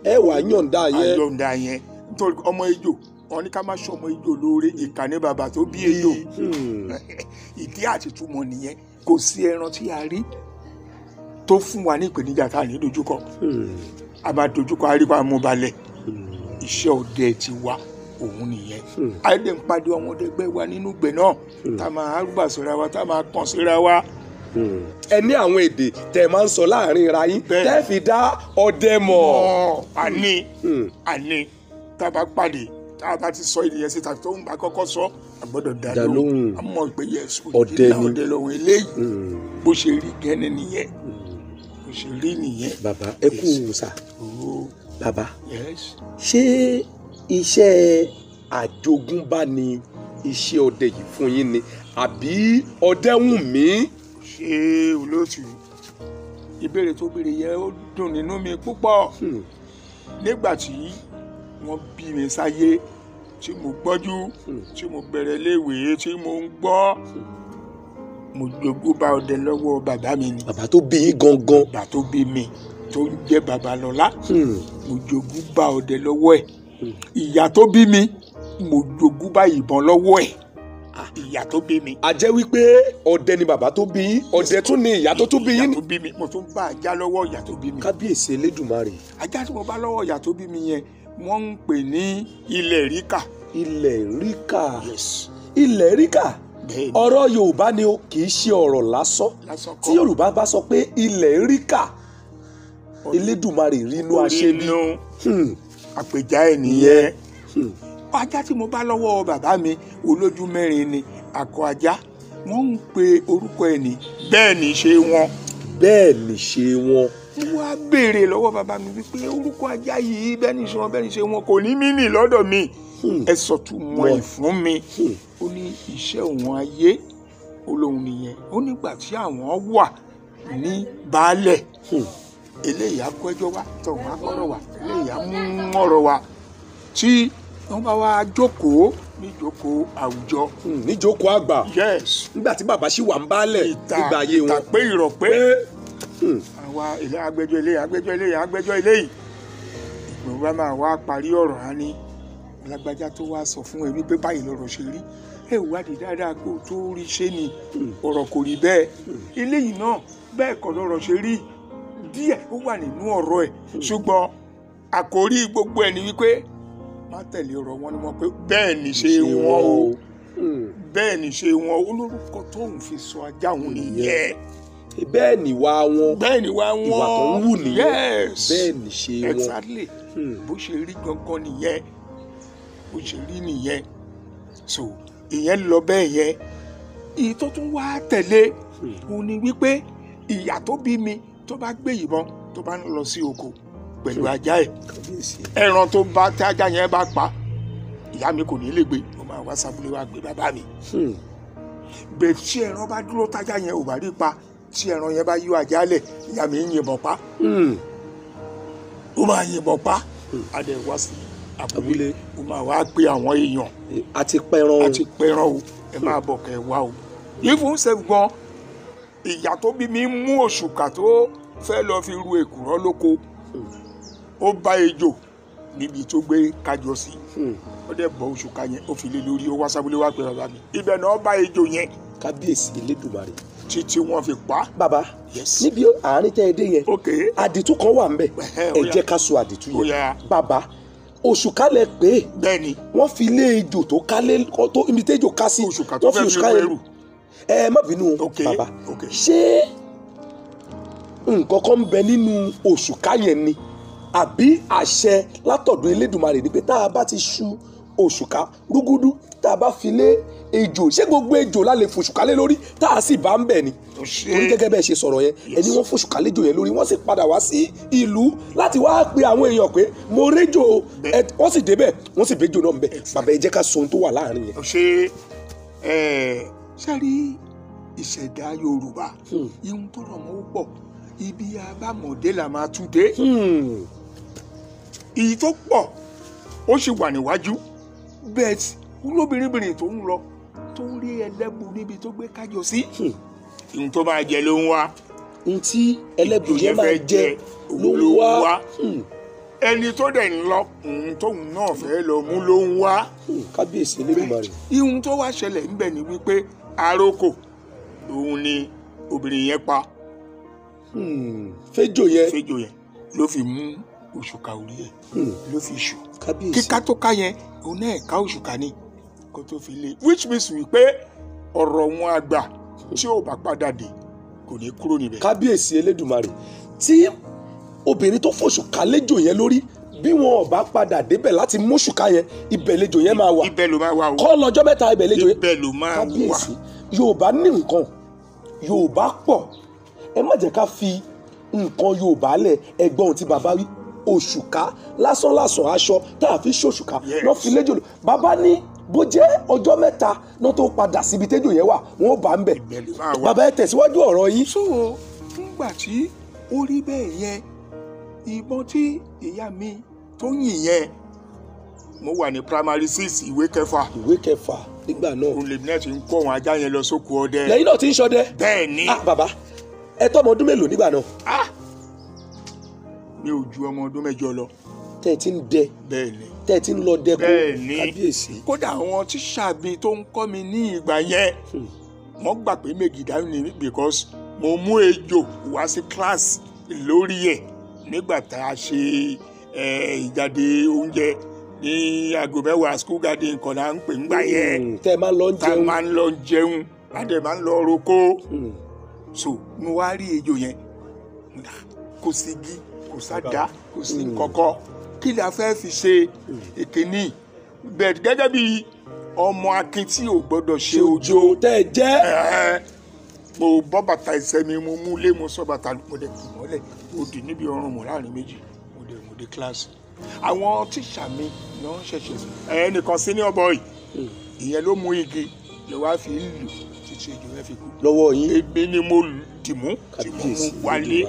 Ẹ wà yọ̀ǹda yẹn. A yọ̀ǹda yẹn nítorí ọmọ ejò, wọn ní ká má ṣọmọ ejò lóore, ìkànnì bàbá tó bí ejò. Ìdí àti túmọ̀ nìyẹn. Kò sí ẹran tí a rí tó fún wa ní ìpèníjà tá a ní dojúkọ. A máa dojúkọ àríwá amúbalẹ̀. Iṣẹ́ ọdẹ ti wa òun nìyẹn. A lè ń pàdé ọmọdé ẹgbẹ́ wa nínú ìgbẹ́ náà, tá a máa rúbà síra wa, tá a máa kàn síra wa. Ẹ ní àwọn èdè tẹ́ máa ń sọ láàrin ra yín tẹ́ fi dá ọdẹ mọ̀. Àní tá a bá pàdé, tá a bá ti sọ èdè yẹn síta, tó ń bá kọ́kọ́ sọ, a gbọ́dọ̀ dá lóhùn. A mọ̀ pé yẹsùn ọdẹ lòun eléyìí. Bó ṣe rí gẹ́ni nìyẹn. Bó ṣe rí nìyẹn. Bàbá ẹ kú sà. Bàbá, ṣé iṣẹ́ àjogúnbá ni iṣẹ́ ọdẹ yìí fún yín ni àbí ọdẹ wù mí? Ṣé olóòtú, ìbéèrè tó béèrè yẹn ó dùn nínú mi púpọ̀. Nígbà tí wọ́n bí mi sáyé, tí mo gbọ́njú, tí mo bẹ̀rẹ̀ léèwé, tí mo ń gbọ́, mo jogún bá ọdẹ lọ́wọ́ bàbá mi ni. Bàbá tó bí yín gangan. Bàbá tó bí mi tó ń jẹ́ Babalọ́lá, mo jogún bá ọdẹ lọ́wọ́ ẹ̀. Ìyá tó bí mi, mo jogún bá ìbọn lọ́wọ́ ẹ̀. Ìyá tó bí mi. A jẹ́ wípé ọdẹ ni bàbá tó bí yín, ọdẹ tún ni ìyá tó tún bí yín. Ìyá tó bí mi, mo tún bá ajá lọ́wọ́ ìyá tó bí mi. Kábíyèsí Elédùmarè. Ajá tí mo bá lọ́wọ́ ìyá tó bí mi yẹn, wọ́n ń pè ní ilẹ̀ ríkà. Ilẹ̀ ríkà. Yes. Ilẹ̀ ríkà. Ọ̀rọ̀ Yorùbá ni o, kì í ṣe ọ̀rọ̀ lásán. Tí Yorùbá bá sọ pé ilẹ̀ ríkà, Elédùmarè rínú aṣebi. Àpèjá ẹ̀ nìyẹn. Ajá tí mo bá lọ́wọ́ bàbá mi olójú mẹ́rin ni, akọ ajá. Wọ́n ń pe orúkọ ẹ̀ ní bẹ́ẹ̀ ní ṣe wọn. Bẹ́ẹ̀ ní ṣe wọn. Mo wá béèrè lọ́wọ́ bàbá mi wípé orúkọ ajá yìí bẹ́ẹ̀ ní ṣe wọn, bẹ́ẹ̀ ní ṣe wọn kò ní mí nì lọ́dọ̀ mi. Ẹ sọ túmọ̀ ẹ̀ fún mi. Ó ní iṣẹ́ òun ayé olóhùn nìyẹn. Ó nígbà tí àwọn wà ní baálẹ̀, eléyìí á kó ẹjọ́ wá, tọ̀hún á kọ́rọ̀ wá, eléyìí á mú ọ̀rọ̀ wá, tí wọ́n bá wá jókòó níjókòó àwùjọ. Níjókòó àgbà. Yes. Nígbà tí bàbá ṣì wà ń baálẹ̀ nígbà ayé wọn. Ìta pé ìrọ̀ pé àwa ilé agbẹjọ́ ilé agbẹjọ́ ilé agbẹjọ́ ilé yìí. Ìgbìmọ̀ bá máa wá parí ọ̀rọ̀ á ní lágbájá tó wá sọ fún ẹ wípé báyìí lọ̀rọ̀ ṣe rí. Ẹ wádìí dáadáa kó tó rí ṣe ni, ọ̀rọ̀ kò rí bẹ́ẹ̀. Eléyìí náà bẹ́ẹ̀ kọ́ lọ̀rọ̀ ṣe rí. Díẹ̀ ó wà nínú ọ̀rọ̀ ẹ̀, ṣùgbọ́n àkórí gbogbo ẹ̀ ni wípé má tẹ̀lé ọ̀rọ̀ wọn ni wọ́n pé bẹ́ẹ̀ ni ṣe wọn o, bẹ́ẹ̀ ni ṣe wọn o. Olórúkọ tóun fi sọ ajá òun nìyẹn. Bẹ́ẹ̀ ni wá wọn, bẹ́ẹ̀ ni wá wọn, ìwà tó ń wù nìyẹn. Bẹ́ẹ̀ ni ṣe wọn. Exactly. Bó ṣe rí gangan nìyẹn, bó ṣe rí nìyẹn. So ìyẹn lọ bẹ́ẹ̀ yẹn. Èyí tó tún wá tẹ̀lé òun ni wípé ìyá tó bí mi tó bá gbé ìbọn tó bá ń lọ sí oko pẹ̀lú ajá ẹ̀, ẹran tó bá tí ajá yẹn bá pa, ìyá mi kò ní lè gbé, ó máa wá sábúlé wá gbé bàbá mi. Bẹ́ẹ̀ tí ẹran bá dúró tájá yẹn ò bá rí pa, tí ẹran yẹn bá yọ ajá lẹ̀, ìyá mi ń yìnbọn pa. Ó máa yìnbọn pa. A dẹ̀ wá sí abúlé, ó máa wá pe àwọn èèyàn. A ti pẹran o, a ti pẹran o, ẹ máa bọ̀ kẹ́ wá o. Ìfúnṣẹ́ gan, ìyá tó bí mi mú òṣùkà tó fẹ́ lọ fi ru èkùrọ́ lóko, ó bá ejò níbi tó gbé kájọ sí, ó dẹ̀ bọ́ òṣùkà yẹn, ó fi lé lórí, ó wá sábúlé wá pé bàbá mi. Ibẹ̀ náà bá ejò yẹn. Kábíyèsí Elédùmarè. Títí wọ́n fi pa. Bàbá, níbi àárín tẹ́ ẹ dé yẹn, àdìtú kan wà ńbẹ̀, ẹ jẹ́ ká sọ àdìtú yẹn. Bàbá, òṣùkà lẹ pé. Bẹ́ẹ̀ni. Wọ́n fi lé ejò tó kálé tó ibi tí ejò ká sí. Òṣùkà tó fẹ́ fi ru ẹrù. Ẹ má bínú o bàbá, ṣé nǹkan kan ń bẹ nínú òṣùkà yẹn ni àbí àṣẹ látọ̀dọ̀ Elédùmarè ni pé tá a bá ti ṣu òṣùkà rúgúdú, tá a bá fi lé ejò, ṣé gbogbo ejò la lè fòṣùkà lé lórí tá a sì bá ń bẹ̀ ni? Torí gẹ́gẹ́ bẹ́ẹ̀ ṣe sọ̀rọ̀ yẹn, ẹni wọ́n fòṣùkà léjò yẹn lórí, wọ́n sì padà wá sí ìlú láti wá pe àwọn èèyàn pé mo réjò, wọ́n sì débẹ̀, wọ́n sì béjò náà ń bẹ̀. Bàbá, ẹ jẹ́ ká sọ ohun tó wà láàrin yẹn. Ṣé ṣe rí ìṣẹ̀dá Yorùbá, ihun tó rọ̀ mọ́ ó pọ̀, ibi abámọ̀dé là máa tú dé. Èyí tó pọ̀ ó sì wà níwájú, bẹ́ẹ̀ olóbìnrinbìnrin tó ń lọ tó ń rí ẹlẹ́bu níbi tó gbé kájọ sí, ihun tó máa jẹ ló ń wá. Ohun tí ẹlẹ́bu yẹn máa jẹ ló ń wá. Ẹni tó dẹ̀ ń lọ, ohun tóun náà fẹ́ lọ mú ló ń wá. Kábíyèsí Elédùmarè. Ihun tó wá ṣẹlẹ̀ ńbẹ̀ ni wípé àrokò òun ni obìnrin yẹn pa. Fẹ́jò yẹn. Fẹ́jò yẹn ló fi mú òṣùkà orí ẹ̀ ló fi ṣù. Kíká tó ká yẹn òun náà ká òṣùkà ni kó tó fi lé, which means wípé ọ̀rọ̀ wọn àgbà tí ò bá padà dé kò ní kúrò níbẹ̀. Kábíyèsí Elédùmarè, tí obìnrin tó fòṣùkà léjò yẹn lórí, bí wọn ò bá padà débẹ̀ láti móṣùkà yẹn, ibẹ̀ lejò yẹn máa wà. Ibẹ̀ ló máa wà o. Kọ́ lọ́jọ́ mẹ́ta ibẹ̀ lejò yẹn. Ibẹ̀ ló máa wà. Kábíyèsí, Yorùbá ní nǹkan, Yorùbá pọ̀, ẹ má jẹ́ ká fi nǹkan Yorùbá lẹ̀. Ẹ̀gbọ́n tí bàbá wí, òṣùká lásánlásán aṣọ tá a fi ṣòṣùká lọ́ fi léjò lò. Bàbá ní bó jẹ́ ọjọ́ mẹ́ta náà tó padà síbi tẹ́jò yẹn wà, wọ́n bá ń bẹ̀. Bàbá ẹ tẹ̀síwájú ọ̀rọ̀ yín. So fúngbà tí ó rí bẹ́ẹ̀ yẹn, ìbọn tí ìyá mi tó yìn yẹn, mo wà ní primary 6 ìwé kẹfà. Ìwé kẹfà nígbà náà. Òun lèmi náà ti ń kó àwọn ajá yẹn lọ sóko ọdẹ. Lẹ́yìn náà ti ń ṣọdẹ. Bẹ́ẹ̀ ni. Ah bàbá, ẹ tọ́ ọmọ ọdún mélòó nígbà náà? Ah, mi ò ju ọmọ ọdún 8 lọ. Tẹ́ ẹ ti ń dẹ. Bẹ́ẹ̀ ni. Tẹ́ ẹ ti ń lọ dẹ kó. Bẹ́ẹ̀ ni. Kábíyèsí. Kódà àwọn tíṣà mi tó ń kọ́ mi ní ìgbà yẹn, wọ́n gbà pé mègìdá ni mí because mo mú ejò wá sí kíláàsì lórí ẹ̀ nígbà tá a ṣe ìjáde oúnjẹ ní aago 10 school garden kan náà ń pè ń gbà yẹn. Tẹ́ ẹ máa ń lọ jẹun. Tá a máa ń lọ jẹun, a dẹ̀ máa ń lọ roko. So mo wá rí ejò yẹn, kò sí igi, kò sádà, kò sí kọ̀kọ́, kí la fẹ́ fi ṣe ìkíní bẹ́ẹ̀ gẹ́gẹ́ bí ọmọ akin tí ò gbọ́dọ̀ ṣe ojo tẹ́ ẹ jẹ́. Mo bọ́ bàtà ẹsẹ̀ mi, mo mú lé, mo sọ bàtà, mo dẹ̀ kì mọ́lẹ̀, mo dì níbi ọrùn mọ́ láàrin méjì, mo dẹ̀ mo dé kíláàsì. Àwọn tíṣà mi ló ń ṣẹ̀ṣẹ̀ ẹnìkan senior boy, ìyẹn ló mú igi ló wá fi lù títí ejò yẹn fi kú. Lọ́wọ́ yín. Èmi ni mo dì mú tí mo mú wálé.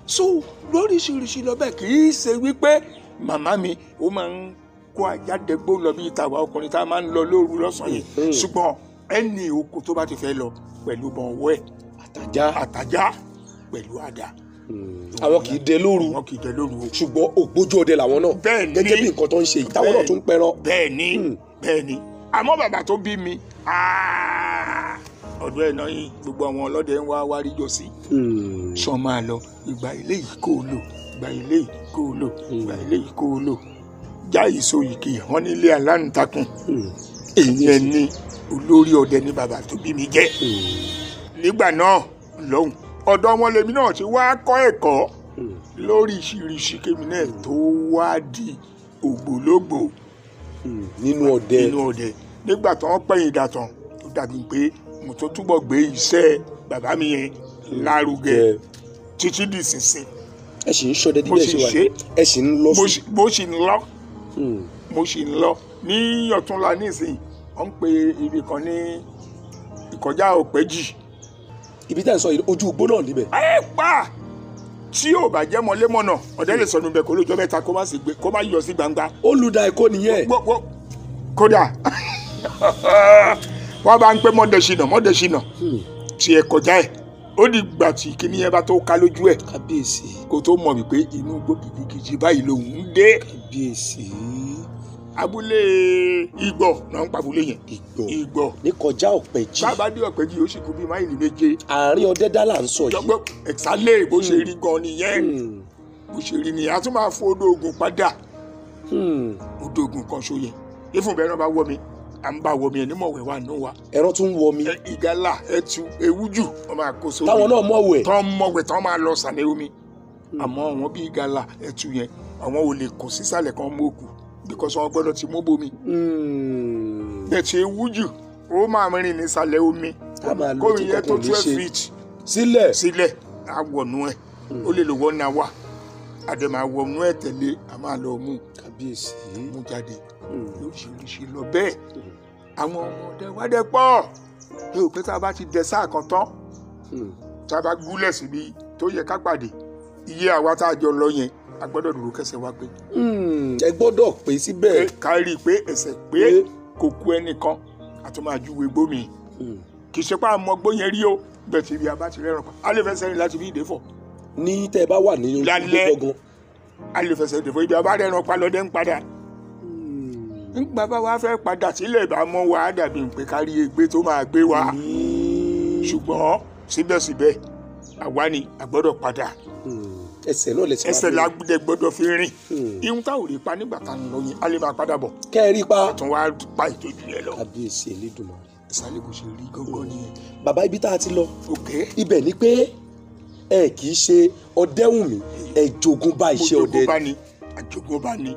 So lóríṣiríṣi lọ́bẹ̀, kì í ṣe wípé màmá mi ó máa ń kó àjádẹ́gbó lọ bí tàwa ọkùnrin tá a máa ń lọ lóru lọ́sàn-án yìí, ṣùgbọ́n ẹni oko tó bá ti fẹ́ lọ pẹ̀lú bọ̀wọ́ ẹ̀ àtàjá pẹ̀lú àdá. Àwọn kì í dẹ lóru. Àwọn kì í dẹ lóru o. Ṣùgbọ́n ògbójú ọdẹ làwọn náà. Bẹ́ẹ̀ ni. Gẹ́gẹ́ bí nǹkan tó ń ṣe yìí, táwọn náà tún ń pẹran. Bẹ́ẹ̀ ni, bẹ́ẹ̀ ni. Àmọ́ bàbá tó bí mi, ọ̀dọ̀ ẹ̀ náà yìí gbogbo àwọn ọlọ́dẹ ń wá wárí jọ sí. Sọ máa lọ, ìgbà ilé yìí kò lò, ìgbà ilé yìí kò lò, ìgbà ilé yìí kò lò. Já ìso yìí kì í hàn nílé aláǹtakùn. Ìyẹn ni olórí ọdẹ ní bàbá tó bí mi jẹ́. Nígbà náà lọ́hùn, ọ̀dọ̀ wọn lèmi náà ti wá kọ́ ẹ̀kọ́ lóríṣiríṣi kémi náà tó wá di ògbólógbò nínú ọdẹ. Nínú ọdẹ. Nígbà tó ń pẹ̀yìn dàtàn, tó dàbí pé mo tó túbọ̀ gbé iṣẹ́ bàbá mi yẹn lárugẹ títí di ìsinsìn. Ẹ sì ń ṣọdẹ díẹ̀ ṣe wà ní. Ẹ sì ń lọ sí. Mo sì ń lọ. Mo sì ń lọ ní ọ̀túnla nísìnyí. Wọ́n ń pe ibì kan ní ìkọjá Ọ̀pẹ́jì. Ibi tí a ń sọ yìí, ojú igbó náà níbẹ̀. Ẹ pa tí yóò bá jẹ́ mọ́lémọ́nà, ọ̀dẹ́ lè sọnù bẹ̀ kó lójọ́ mẹ́ta kó má sì gbé, kó má yọ sí gbangba. Olùdá ẹ̀kọ́ nìyẹn. Kódà wọ́n bá ń pẹ́ mọ́dẹ̀ṣinà mọ́dẹ̀ṣinà tí ẹ kọjá ẹ̀, ó di gbà tí kíní yẹn bá tó ká lójú ẹ̀. Kábíyèsí. Kó tó mọ̀ wípé inú igbó kìjikìji báyìí lòun ń dé. Kábíyèsí. Abúlé Ìgbọ̀ náà ń pàbúlé yẹn. Ìgbọ̀ ní kọjá Ọ̀pẹ́jì. Bàbá dé Ọ̀pẹ́jì ó sì kú bíi máìlì 7. Àárín Ọdẹ́dá là ń sọ yìí. Jọgbọ́n ẹ̀sálẹ̀ bó ṣe rí gan nìyẹn. Bó ṣe rí nìyẹn, a tún máa fo odò Ògùn padà. Odò Ògùn kan ṣo yẹn. Ìfún bẹ́ẹ̀ náà bá wọ mi, à ń bá wọ mi ẹ̀ ní mọ̀wẹ̀ wà nù wa. Ẹran tún wọ mi. Ìgalà, ẹtu, ewújù, wọ́n máa kó sómi. Táwọn náà mọ̀wẹ̀. Tán mọ̀wẹ̀ tán máa lọ sàlẹ̀ omi. Àmọ́ àwọn bíi ìgalà, ẹtu yẹn, àwọn ò lè kó sísàlẹ̀ kan mọ́ òkú because wọn gbọ́dọ̀ ti mú bomi. Bẹ́ẹ̀ tí ewu jù, ó máa rìn nísàlẹ̀ omi. Kó ìyẹn tó 12 feet. Sílẹ̀. Sílẹ̀, á wọ̀nú ẹ̀. Ó lè lò 1 hour. A dẹ̀ máa wọnú ẹ̀ tẹ̀lé, a máa lọ mú. Kábíyèsí. Mú jáde. Lóríṣiríṣi lọ bẹ́ẹ̀. Àwọn ọmọdé wá dẹ̀ pọ̀. Yóò pé tá a bá ti dẹ sáà kan tán, tá a bá gúnlẹ̀ síbi tó yẹ ká pàdé, iye àwa tá a jọ lọ yẹn, a gbọ́dọ̀ dúró kẹsẹ̀ wa pé. Ẹ gbọ́dọ̀ pé síbẹ̀. Ká rí i pé ẹsẹ̀ pé kò kú ẹnìkan, a tún máa júwe gbó mi. Kì í ṣe pé àmọ́ gbó yẹn rí o, bẹ́ẹ̀ tí ibi abá ti rẹ́ràn pa. A lè fẹsẹ̀ rìn láti bí ìdẹ́fọ̀. Ní tẹ́ ẹ bá wà ní ojú gbọ́ngàn. A lè fẹsẹ̀ ìdẹ́fọ̀ ibi abá rẹ́ràn pa lọ́dẹ́ ń padà. Nígbà bá wa fẹ́ padà sílẹ̀ bá mọ́ wa, á dàbí pé ká rí egbé tó máa gbé wa. Ṣùgbọ́n Síbẹ̀síbẹ̀ àwa ni a gbọ́dọ̀ padà. Ẹsẹ̀ náà lẹsẹ̀ wá ẹsẹ̀ la gbọ́dọ̀ fi rìn. Ihun tá ò rí pa nígbà tá à ń lọ yẹn, a lè máa padà bọ̀. Kẹ́ẹ̀rí pa. Tún wá pa ìtọ́jú yẹn lọ. Kábíyèsí Elédùmarè. Ìsàlẹ̀ kò ṣe rí gángan nìyẹn. Bàbá, ibi tá a ti lọ. Ibẹ̀ ni pé ẹ kì í ṣe Ọdẹ́wùnmí, ẹ jogún bá iṣẹ́ ọdẹ. Mo jogún bá ni, àjogún bá ni,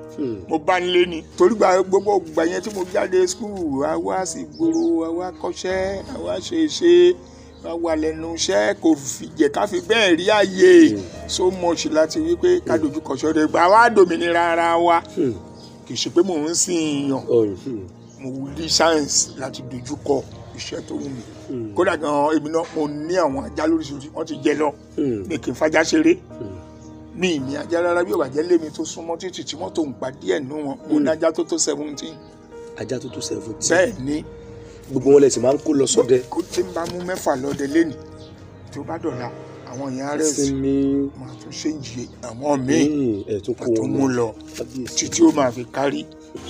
mo bá ń lé ni. Torí gba gbogbo ìgbà yẹn tí mo jáde skul, a wá sí ìgboro, a wá kọ́ṣẹ́, a wá ṣe ṣe, a wà lẹ́nu iṣẹ́, kò fi jẹ́ ká fi bẹ́ẹ̀ rí àyè so much láti wí pé ká dojú kọṣẹ́ ọdẹ. Gbà wá dòmìnira ara wa, kì í ṣe pé mò ń sìn yàn, mo rí chance láti dojú kọ iṣẹ́ tó wù mí. Kódà gan-an èmi náà mo ní àwọn ajá lóríṣiríṣi, wọ́n ti jẹ lọ, mi kì í fajá ṣeré. Mi ní ajá rárá, bí ó bá jẹ́ lémi tó súnmọ́ títì tí wọ́n tó ń pa díẹ̀ nú wọn. Mo ní ajá tó tó 17. Ajá tó tó 17. Bẹ́ẹ̀ ni. Gbogbo wọn lè sì máa ń kó lọ sọ́dẹ. Kó tí ń bá mú 6 lọ́dẹ lẹ́nìí, tó bá dọ̀la àwọn èèyàn rẹ̀ sí máa tún ṣéǹjì àwọn míì tó mú lọ títí ó máa fi kárí.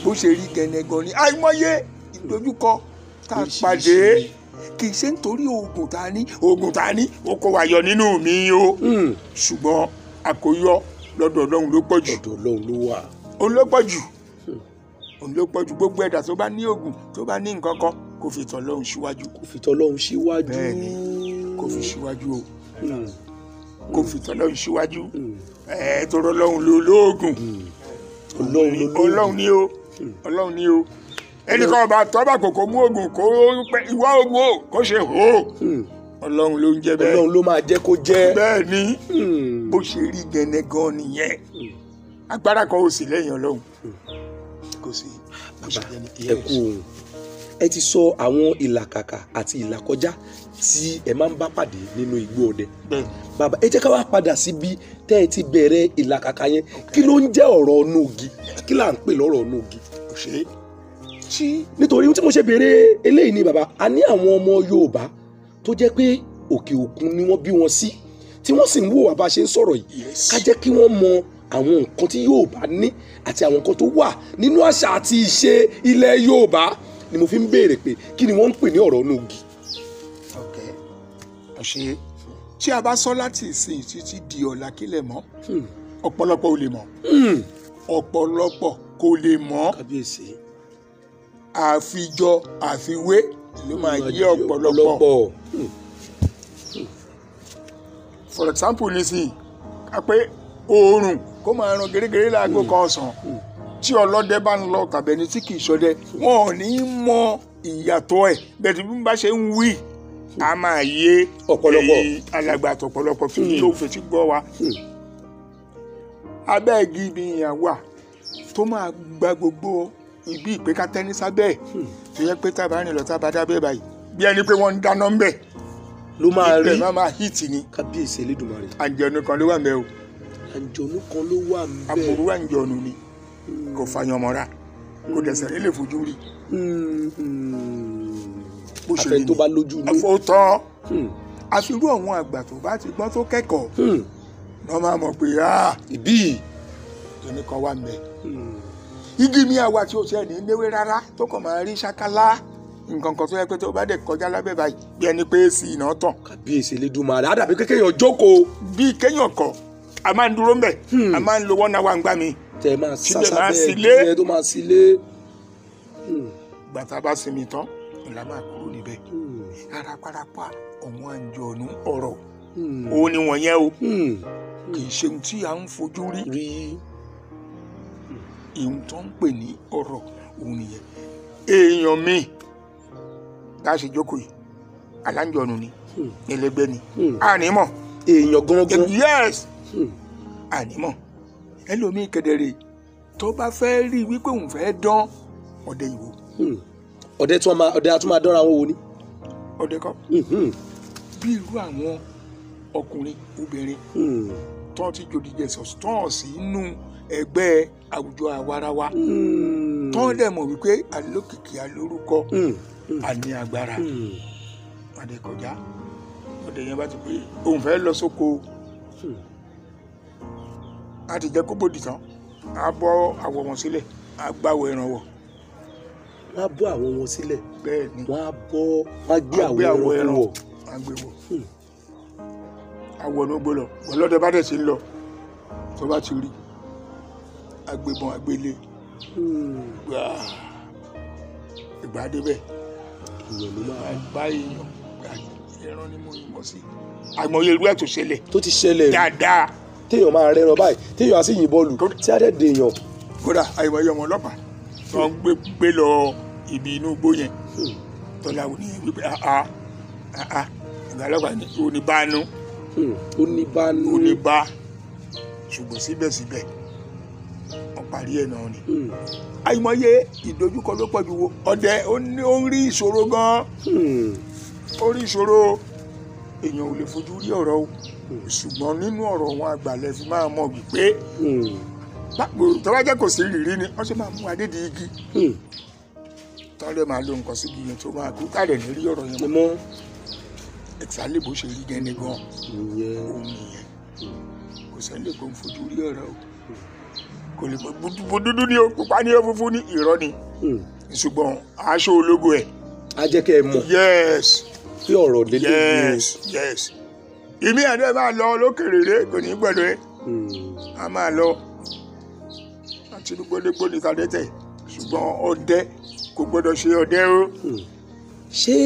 Bó ṣe rí gẹ́nẹ́gan ni àìmọye ìdojúkọ tá a pàdé, kì í ṣe nítorí oògùn tá a ní, oògùn tá a ní ó kó wa yọ nínú mi o, ṣùgbọ́n àkóyọ lọ́dọ̀ Ọlọ́run ló pọ̀ jù. Ọ̀dọ̀ Ọlọ́run ló wà. Òun ló pọ̀ jù, òun ló pọ̀ jù. Gbogbo ẹ̀dá tó bá ní oògùn, tó bá ní nǹkan kan, kó fi tọ̀ Ọlọ́run síwájú. Kó fi tọ̀ Ọlọ́run síwájú. Bẹ́ẹ̀ni, kó fi síwájú o, kó fi tọ̀ Ọlọ́run síwájú. Ẹ̀ tọrọ Ọlọ́run ló lóògùn. Ọlọ́run ni o, Ọlọ́run ni o. Ẹnìkan ọba tọ́ba kòkó mú oògùn kó ìwọ oògùn o kó ṣe hó. Ọlọ́run ló ń jẹ́ bẹ́ẹ̀. Ọlọ́run ló máa jẹ́ kó jẹ́. Bẹ́ẹ̀ ni, bó ṣe rí gẹ́nẹ́ gan nìyẹn. Agbára kan ò sí lẹ́yìn Ọlọ́run, kò sí. Bó ṣe jẹ́ ni. Ẹ kú òun. Ẹ ti sọ àwọn ìlàkàkà àti ìlàkọjá tí ẹ máa ń bá pàdé nínú igbó ọdẹ. Bàbá, ẹ jẹ́ ká wá padà síbi tẹ́ ẹ ti bẹ̀rẹ̀ ìlàkàkà yẹn. Kí ló ń jẹ́ ọ̀rọ̀ ọ̀nù igi? Kí là ń pè lọ́rọ̀ ọ̀nù igi? Ṣé nítorí tí mo ṣe béèrè eléyìí ni bàbá, a ní àwọn ọmọ Yorùbá tó jẹ́ pé òkè òkun ni wọ́n bí wọn sí, tí wọ́n sì ń wò wá bá a ṣe ń sọ̀rọ̀ yìí. Ká jẹ́ kí wọ́n mọ àwọn nǹkan tí Yorùbá ní àti àwọn nǹkan tó wà nínú àṣà àti ìṣe ilẹ̀ Yorùbá ni mo fi ń béèrè pé kí ni wọ́n ń pè ní ọ̀rọ̀ ọ̀nù igi. Ṣe tí a bá sọ láti ìsìn títí di ọ̀la kílẹ̀ mọ́, ọ̀pọ̀lọpọ̀ ò lè mọ̀, ọ̀pọ̀lọpọ̀ kò lè mọ̀. Kábíyèsí. Àfijọ àfiwé ló máa yé ọ̀pọ̀lọpọ̀. For example nísìnyí, ká pé oòrùn kó máa ran gẹ́gẹ́rẹ́ láago kan ọ̀sán, tí ọlọ́dẹ bá ń lọ tàbí ẹni tí kì í ṣọdẹ, wọn ò ní mọ ìyàtọ̀ ẹ̀. Bẹ́ẹ̀ tí bí bá ṣe ń wí a máa yé ọ̀pọ̀lọpọ̀ alàgbà àtọ̀pọ̀lọpọ̀ fi tó fetí gbọ́ wa. Abẹ́ igi ibi ìyàn wà tó máa gba gbogbo ibi ìpè ká tẹ́ní sábẹ́, tó yẹ pé tábà rìn lọ tábà dábẹ́ báyìí bí ẹni pé wọ́n ń dáná ń bẹ̀ ló máa rí, ibẹ̀ máa hìtì ni. Kábíyèsí Elédùmarè. Àǹjọ̀nú kan ló wà ńbẹ̀ o. Àǹjọ̀nú kan ló wà ńbẹ̀. Àbúrú àǹjọ̀nú ni, kò fàyàn mọ́ra, kò dẹ̀sẹ̀ lè fojú rí. Àfẹn tó bá lójú inú. Àfọ tán. Àfirú àwọn àgbà tó bá ti gbọ́n tó kẹ́kọ̀ọ́ náà máa mọ̀ pé ìbí kìnìún kan wà ńbẹ̀. Igi mi àwa tí o ṣe ní léwé rárá, tó kàn máa rí ṣákálá nǹkan kan tó yẹ pé tó bá dẹ̀ kọjá lábẹ́ báyìí bí ẹni pé sí iná tàn. Kábíyèsí Elédùmarè, á dàbí kéèyàn jókòó. Bí kéèyàn kọ, a máa ń dúró ńbẹ̀, a máa ń lo 1 hour ńgbà mi. Tẹ máa sásá bẹ́ẹ̀ tó máa sílé. Gbàtà bá sinmi tán la máa kúrò níbẹ̀. Ara parapa ọ̀wọ́n àǹjọ̀nú ọ̀rọ̀ òun ni wọ̀nyẹn o, kì í ṣe ohun tí a ń fojú rí. Ìhun tó ń pè ní ọ̀rọ̀ òun nìyẹn. Èèyàn mi bá a ṣe jókòó yìí, aláǹjọ̀nú ni, ẹlẹgbẹ́ ni, ànímọ̀. Èèyàn gangan. Yes, ànímọ̀. Ẹlòmíì kedere tó bá fẹ́ rí wípé òun fẹ́ dán ọdẹ ìwò. Ọdẹ tí wọn máa ọdẹ àtúmọ̀ dánra wọn wò ni. Ọdẹ kọ́. Bí irú àwọn ọkùnrin obìnrin tó ti jòdìjẹ sọ̀tàn sí inú ẹgbẹ́ àwùjọ àwarawa, tó dẹ̀ mọ̀ wípé alókìkí alórúkọ àní agbára ọdẹ kọjá. Ọdẹ yẹn bá ti pé òun fẹ́ lọ sóko, a ti jẹ́ kó bòdì tán, a bọ́ àwọ̀ wọn sílẹ̀, a gbáwọ̀ ẹran wọ̀. Wọ́n á bọ́ àwọ̀ wọn sílẹ̀. Bẹ́ẹ̀ ni. Wọ́n á bọ́, wọ́n á gbé àwọ̀ ẹran wọ̀. Wọ́n á gbé wọ̀. Àwọn ogbó lọ ọlọ́dẹ bá dẹ̀ sí ń lọ tó bá ti rí agbébọn agbélé ìgbà débẹ̀ bá èèyàn ẹran ni mo yìnbọn sí. Àìmọye irú ẹ̀ tó ṣẹlẹ̀ tó ti ṣẹlẹ̀ dáadáa téèyàn máa rẹ́ran báyìí téèyàn á sì yìnbọn lù tí á dẹ̀ dèèyàn. Kódà àìmọye ọmọ ọlọ́pàá tó ń gbé lọ ibi inú igbó yẹn tọ́lá ò ní wípé àá ìgbà ọlọ́pàá ní oníbánú oníbá ṣùgbọ́n síbẹ̀síbẹ̀ wọ́n parí ẹ̀ náà ni. Àìmọye ìdojúkọ ló pọ̀ ju wo ọdẹ ó ń rí ìṣòro gan-an ó rí ìṣòro èèyàn ò lè fojú rí ọ̀rọ̀ o ṣùgbọ́n nínú ọ̀rọ̀ wọn àgbàlẹ̀ fi máa mọ̀ wípé tó bá jẹ́ kò sí ìrírí ni wọ́n ṣe máa mú adédìí igi tán lè máa lo nǹkan síbi yẹn tó máa kú káàdẹ̀ ní rí ọ̀rọ̀ yẹn mọ́ ẹ̀sálẹ̀ bó ṣe rí gẹ́ni gan òun nìyẹn kò sẹ́ni kò ń fojú rí ọ̀rọ̀ o kò lè mọ dúdú ní o pupa ní o funfun ní irọ́ ni ṣùgbọ́n aṣọ ológo ẹ̀ á jẹ́ kẹ́ ẹ mọ̀ yes pé ọ̀rọ̀ lélẹ̀ yes yes ìmí àdé máa lọ lókèrèrè kò ní gbọ́dọ̀ ẹ a máa lọ àti gbódégbó ní tàdétẹ̀ ṣùgbọ́n ọdẹ kò gbọ́dọ̀ ṣe ọdẹ o. Ṣé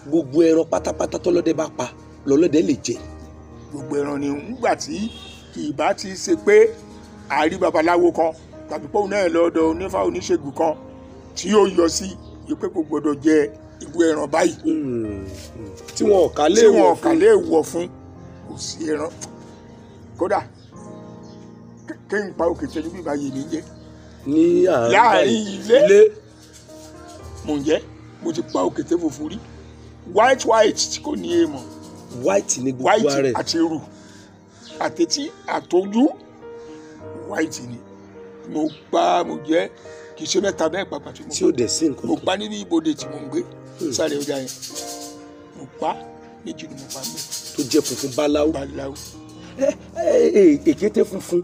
gbogbo ẹran pátápátá tọ́lọ́dẹ bá pa lọ́lọ́dẹ lè jẹ? Gbogbo ẹran ni ńgbà tí kì í bá ti ṣe pé àárí babaláwo kan tàbí pọ́ùn náà lọ́dọ̀ onífá oníṣègùn kan tí yóò yọ sí wípé kò gbọ́dọ̀ jẹ irú ẹran báyìí. Tí wọn ò kà lè wọ̀ fún kò sí ẹran kódà kí n pa òkè tẹnu bíbá yìí ní jẹ ní láàrin ilé mò ń jẹ mo ti pa òkété funfun rí white white tí kò ní èèmọ̀ white ní gbogbo ara white àti irú àtẹtí àtọjú white ni mo pa mo jẹ kì í ṣe mẹ́ta bẹ́ẹ̀ pàpà tí mo tí ó dẹ̀ sí nǹkan mo pa níbi ibodè tí mo ń gbé sáré ọjà yẹn mo pa méjì ni mo pa mí. Tó jẹ́ funfun báláwú. Báláwú. Èkété funfun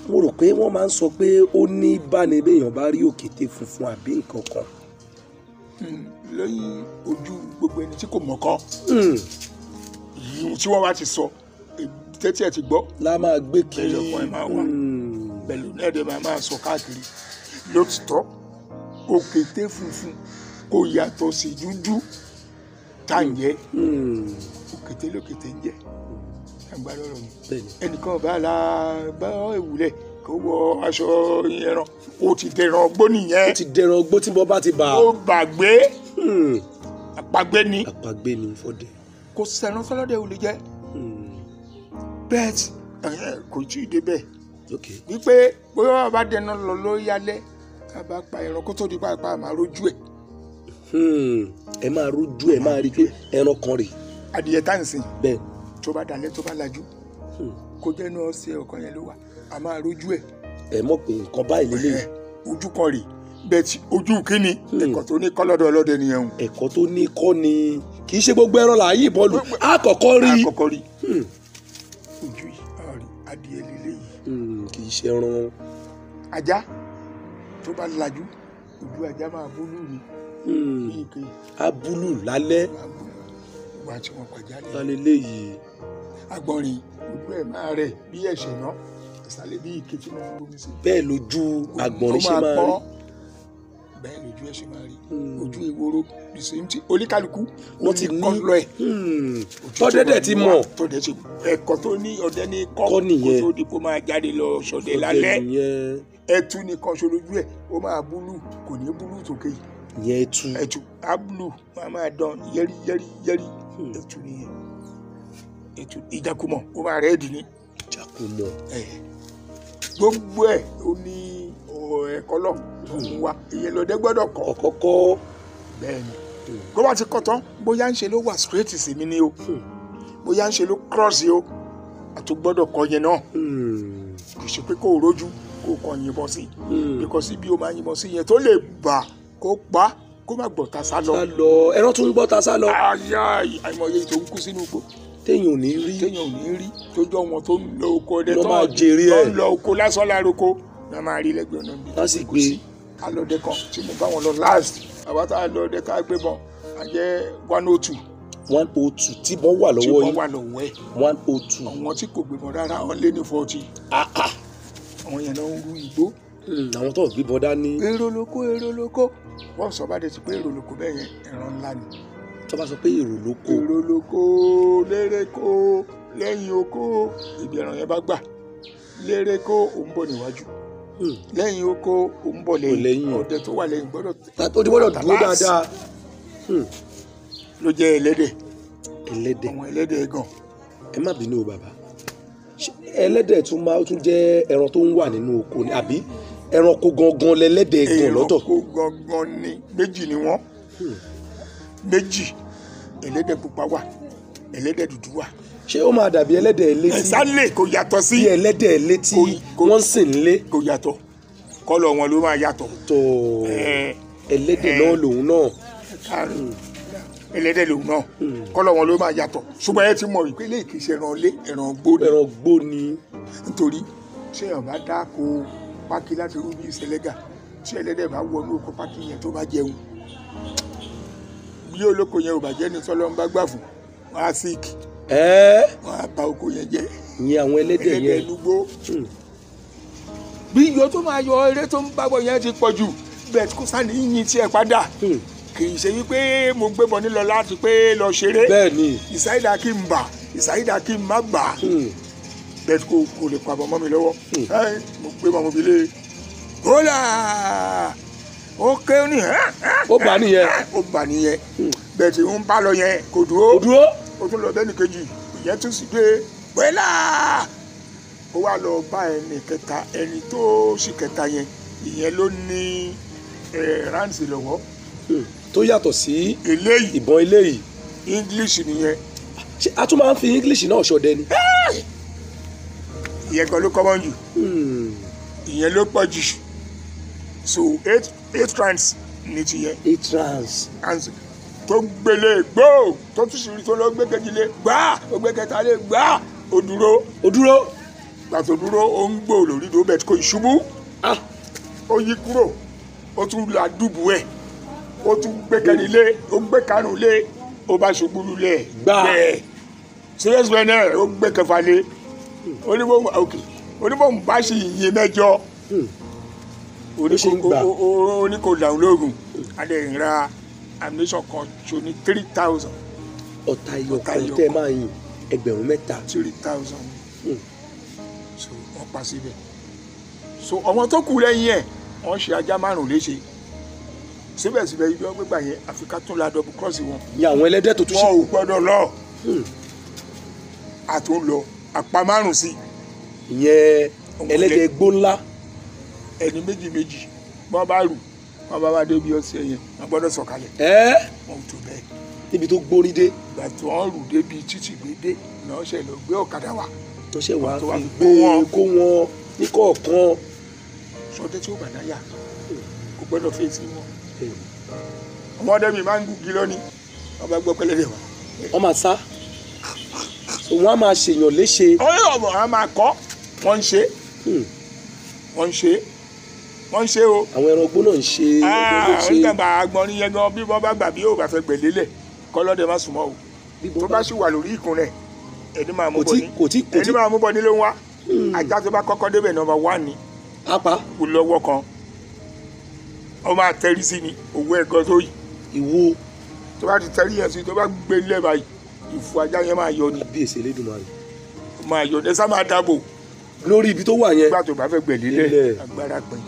mo rò pé wọ́n máa ń sọ pé ó ní báni béèyàn bá rí òkété funfun àbí nǹkan kan. Lẹ́yìn ojú gbogbo ẹni tí kò mọ̀ kan yìí tí wọ́n bá ti sọ tẹ́tí ẹ̀ ti gbọ́. La máa gbé kiri lẹ́yìn ọkàn ẹ̀ máa wà pẹ̀lú náà dẹ̀ máa sọ káàkiri lótìtọ́ òkété funfun kò yàtọ̀ sí dúdú tá à ń jẹ òkété lókété ń jẹ agbára ọ̀rọ̀ mi ẹnìkan bá la bá ewúrẹ́ kó wọ aṣọ ẹran ó ti dẹran ọgbó nìyẹn. Ó ti dẹran ọgbó tí mo bá ti bà. Ó gbàgbé àpagbé ni. Àpagbé ni fọdẹ. Kò sẹ̀rán sọlọ́dẹ ò lè jẹ́ bẹ́ẹ̀ kò tí ì débẹ̀ wípé bóyá wàá bá dẹná lọ lórí alẹ́ ká bá pa ẹran kó tó di pàápàá máa rójú ẹ̀. Ẹ máa rójú ẹ máa rí i pé ẹran kan rèé. Adìyẹ tá à ń sìn. Bẹ́ẹ̀ tó bá dalẹ̀ tó bá lajú kó jẹ́ inú ọ̀sẹ̀ ọ̀kan yẹn ló wà a máa rójú ẹ̀. Ẹ mọ̀ pé nǹkan báyìí lélẹ̀. Ojú kan rèé bẹ́ẹ̀ tí ojú kínni ẹ̀kọ́ tó ní kọ́lọ́dọ̀ ọlọ́dẹ nìyẹn o. Ẹ̀kọ́ tó ní kọ́ ni kì í ṣe gbogbo ẹran là á yìnbọn lù àkọ́kọ́ rí. Àkọ́kọ́ rí ojú yìí rí adìyẹ lílé yìí. Kì í ṣe ẹran. Ajá tó bá lajú ojú ajá máa búlù ni. Á búlù lálẹ́. Wà tí wọn pàjá lé. Lálẹ́ léyìí. Agbọ̀nrín ojú ẹ̀ máa rẹ̀ bí ẹ̀ṣẹ̀ náà ìsàlẹ̀ bí ike tí wọ́n fi bomi sí. Bẹ́ẹ̀ lójú agbọ̀nrín ṣe máa rí. Bẹ́ẹ̀ lójú ẹ̀ ṣe máa rí. Ojú ehoro the same thing oníkálukú wọ́n ti ní kọ́ lọ ẹ̀. Tọ́dẹ̀dẹ̀ ti mọ̀. Tọ́dẹ̀ ti ẹ̀kọ́ tó ní ọdẹ ní kọ́ Kọ́ nìyẹn. Kó tó di kó máa jáde lọ ṣọdẹ lálẹ́. Ẹtu nìkan ṣo lójú ẹ̀ ó máa búlù kò ní búlù tókè yìí. Ìyẹn ẹtu. Ẹtu á búlù máa dán yẹ́rí yẹ́rí yẹ́rí ẹtu nìyẹn. Ẹtu ìjákùmọ̀ ó máa rẹ́ẹ̀dì ni. Ìjákùmọ̀. Gbogbo ẹ̀ ó ní ẹ̀kọ́ lọ òun wa ìyẹn lọ́dẹ gbọ́dọ̀ kọ́. Ọ̀kọ́kọ́. Bẹ́ẹ̀ ni kó bá ti kọ́ tán bóyá ń ṣe ló wà straight sí mi ni o bóyá ń ṣe ló cross o àti gbọ́dọ̀ kọ́ yẹn náà kì í ṣe pé kó o rójú kó o kàn yìnbọn sí because bí o máa yìnbọn sí yẹn tó lè bà kó pa kó má gbọ́ ta sá lọ. Sá lọ ẹran tún ń gbọ́ ta sá lọ. Àyà àìmọye tó ń kú sínú igbó. Téèyàn ò ní rí. Téèyàn ò ní rí tó jọ wọn tó ń lọ oko ọdẹ tó ń lọ oko lásán lároko náà máa rí lẹ́gbẹ̀ẹ́ ọ̀nà bí. Wọ́n sì gbé. Alọ́dẹ kan tí mo bá wọn lọ last àwa tá a lọ ọdẹ tá a gbé bọn a jẹ́ 102 102 tí wọ́n wà tí lọ́wọ́ wọ́n yín. wà lọ́wọ́ ẹ̀. 102. Àwọn tí kò gbébọn rárá, wọ́n lé ní 40. Àwọn yẹn náà ń rú igbó. Àwọn tó ń gbébọn dání. Èrò lóko, èrò lóko, wọ́n sọ bá dé ti pé èrò lóko bẹ́ẹ̀ yẹn, ẹran ńlá ni. Tó bá sọ pé èrò lóko. Èrò lóko, lérè kó lẹ́yìn oko, ibi ẹran yẹn bá gbà lérè kó, òun bọ̀ níwájú, lẹ́yìn oko, òun bọ̀ lẹ́yìn. Lẹ́yìn. Ọdẹ tó wà lẹ́yìn gbọ́dọ̀ Ó ti gbọ́dọ̀ dúró Tàbáàsì. dáadáa. Ló jẹ́ ẹlẹ́dẹ̀. Ẹlẹ́dẹ̀. Àwọn ẹlẹ́dẹ̀ gan. Ẹ má bínú o bàbá, ṣé ẹlẹ́dẹ̀ tún máa tún jẹ́ ẹran tó ń wà nínú oko ni, àbí ẹranko gangan lẹlẹ́dẹ̀ gan lọ́tọ̀? Ẹranko gangan ni, méjì ni wọ́n, méjì. Ẹlẹ́dẹ̀ pupa wà, ẹlẹ́dẹ̀ dúdú wà. Ṣé ó máa dàbí ẹlẹ́dẹ̀ létí? Ẹ̀sán-lè kò yàtọ̀ sí Bí ẹlẹ́dẹ̀ létí wọ́n ń sìn nílé. Kò yàtọ̀, kọ́lọ̀ wọn ló máa yàtọ̀. Tó ẹlẹ́dẹ̀ náà lòun náà. Ẹlẹ́dẹ̀ lòun náà, kọ́lọ̀ wọn ló máa yàtọ̀, ṣùgbọ́n ẹ ti mọ̀ wípé lè kìí ṣe ẹran lé, ẹran gbó ni. Ẹran gbó ni. Nítorí tí èèyàn bá dáko pákí láti rú bí ìṣẹlẹ́gà, tí ẹlẹ́dẹ̀ bá wọnú oko pákí yẹn tó bá jẹun, bí olóko yẹn ò bá jẹ́ ní tọ́lọ́ ń bá gbà fún wọn, á síìkì, wọn á ba oko yẹn jẹ́. Ìyẹn àwọn ẹlẹ́dẹ̀ ẹlẹ́dẹ̀ yẹn. lúgbó bí iyọ̀ tó máa yọ, eré tó ń bá bọ̀ yẹn ti pọ̀ jù bẹ́ẹ̀, kó sáà ní yín tiẹ̀ padà. Kì í ṣe wípé mo gbébọn nílọ láti pé lọ ṣeré. Bẹ́ẹ̀ ni. Ìsáyídà kí n bà, ìsáyídà kí n má bà, bẹ́ẹ̀ kò lè pàbọ̀ mọ́ mi lọ́wọ́. Ẹ́, mo gbé mọ́ mo fi lé kólà, ó ké ní Ó bà nìyẹn. Ó bà nìyẹn. Bẹ́ẹ̀ tí ń bá lọ yẹn, kò dúró. Kò dúró. Ó tún lọ bẹ́ẹ̀ ní kejì, ìyẹn tún sì dé pẹ́lá, ó wá lọ bá ẹnì kẹta, ẹni tó sì kẹta yẹn, ìyẹn ló ní ráǹsì lọ́wọ́. Tó yàtọ̀ sí eléyìí. Ìbọn eléyìí. English nìyẹn. Ṣé a tún máa ń fi English náà ṣọdẹ ni? Ìyẹn gan ló common jù, ìyẹn ló pọ̀ jù. So eight rounds ní tiyẹn. Eight rounds. And tó ń gbélé gbó, tó tún sì rí, tó lọ gbé kejì lé gbá, ó gbé kẹta lé gbá, ó dúró. Ó dúró. Gbà tó dúró, ó ń gbò lórí dúró bẹ́ẹ̀ kò ṣubú. Ó yí kúrò, ó tún la dùbù ẹ̀, ó tún gbé kẹrin lé, ó gbé karùn lé, ó bá ṣubú lulẹ̀. Gbà. Bẹ́ẹ̀ serious man ẹ̀, ó gbé kẹfà lé, oníbòmù ok, oníbòmù bá sì yin 8. Ó ṣe ń gbà. Ó ní kò dàrún lóògùn, adé ìra ammunition kan tó ní 3,000. Ọ̀tá ẹyọ Ọ̀tá kan ẹyọ tẹ́ ẹ kan. máa yìn, 3,000. 3,000. So wọ́n pa síbẹ̀. So ọmọ tó kù lẹ́yìn ẹ̀, wọ́n ṣe ajá márùn léṣe. Síbẹ̀síbẹ̀, ibi wọ́n gbégbà yẹn, àfi ká tún la double cross wọn. Ní àwọn ẹlẹ́dẹ̀ tó tún ṣe. Wọn ò gbọ́dọ̀ lọ, àtún lọ àpá márùn sí. Ìyẹn Àwọn ẹlẹ́dẹ̀ gbó ńlá. Ẹni méjì méjì, wọ́n bá rù, wọ́n bá wá débi ọ̀sẹ̀ yẹn, wọ́n gbọ́dọ̀ sọ̀kalẹ̀. Ẹ́. Wọn ò tó bẹ́ẹ̀. Níbi tó gbórí dé. Ìgbà tí wọ́n rù débi títì gbé dé náà, ṣe lọ gbé ọ̀kadà wá. Tó ṣe wàá Tó wá fi fi gbé kó wọn. Kó wọn ní kọ̀ọ̀kan. Sọdẹ tí ó bà náyà kò gbọ́dọ̀ fèsì wọn. Ọmọdé mi máa ń gùn gí lónìí, wọ́n bá gbọ́ pẹ́lẹ́dẹ̀ wá. Wọ́n máa sá. So wọ́n á máa ṣèyàn léṣe. Ọ̀rẹ́ ọmọ àwọn máa kọ́, wọ́n ń ṣe, wọ́n ń ṣe, wọ́n ń ṣe o. Àwọn ẹranko náà ń ṣe ọdún léṣe. Nígbà àgbọ̀nrín yẹn gan, bí wọ́n bá gbà, bí yóò bá fẹ́ gbẹ̀lélẹ̀, kọ́lọ́dẹ má súnmọ́ o. Bí tó bá sì wà lórí ìkúnlẹ̀, ẹni máa mú Kò bọ̀ tí ní kò tí kò ẹni tí máa mú bọ̀ nílé wa, ajá tó bá kọ́kọ́ débẹ̀, number one ni. Apá. Kò lọ́wọ́ kan, ó máa tẹ́rí sí ni òwú ẹ̀gọ́ tó yìí. Ìwo. Tó bá ti tẹ́rí yẹn sí, tó bá gbé lẹ́ báyìí, ìfun ajá yẹn máa yọ ni. Bí èsì Elédùmarè. Ó máa yọ ní sá, máa dáàbò. Lórí ibi tó wà yẹn. Nígbà tó bá fẹ́ gbẹ̀lélẹ̀, Lélẹ̀. agbára pin,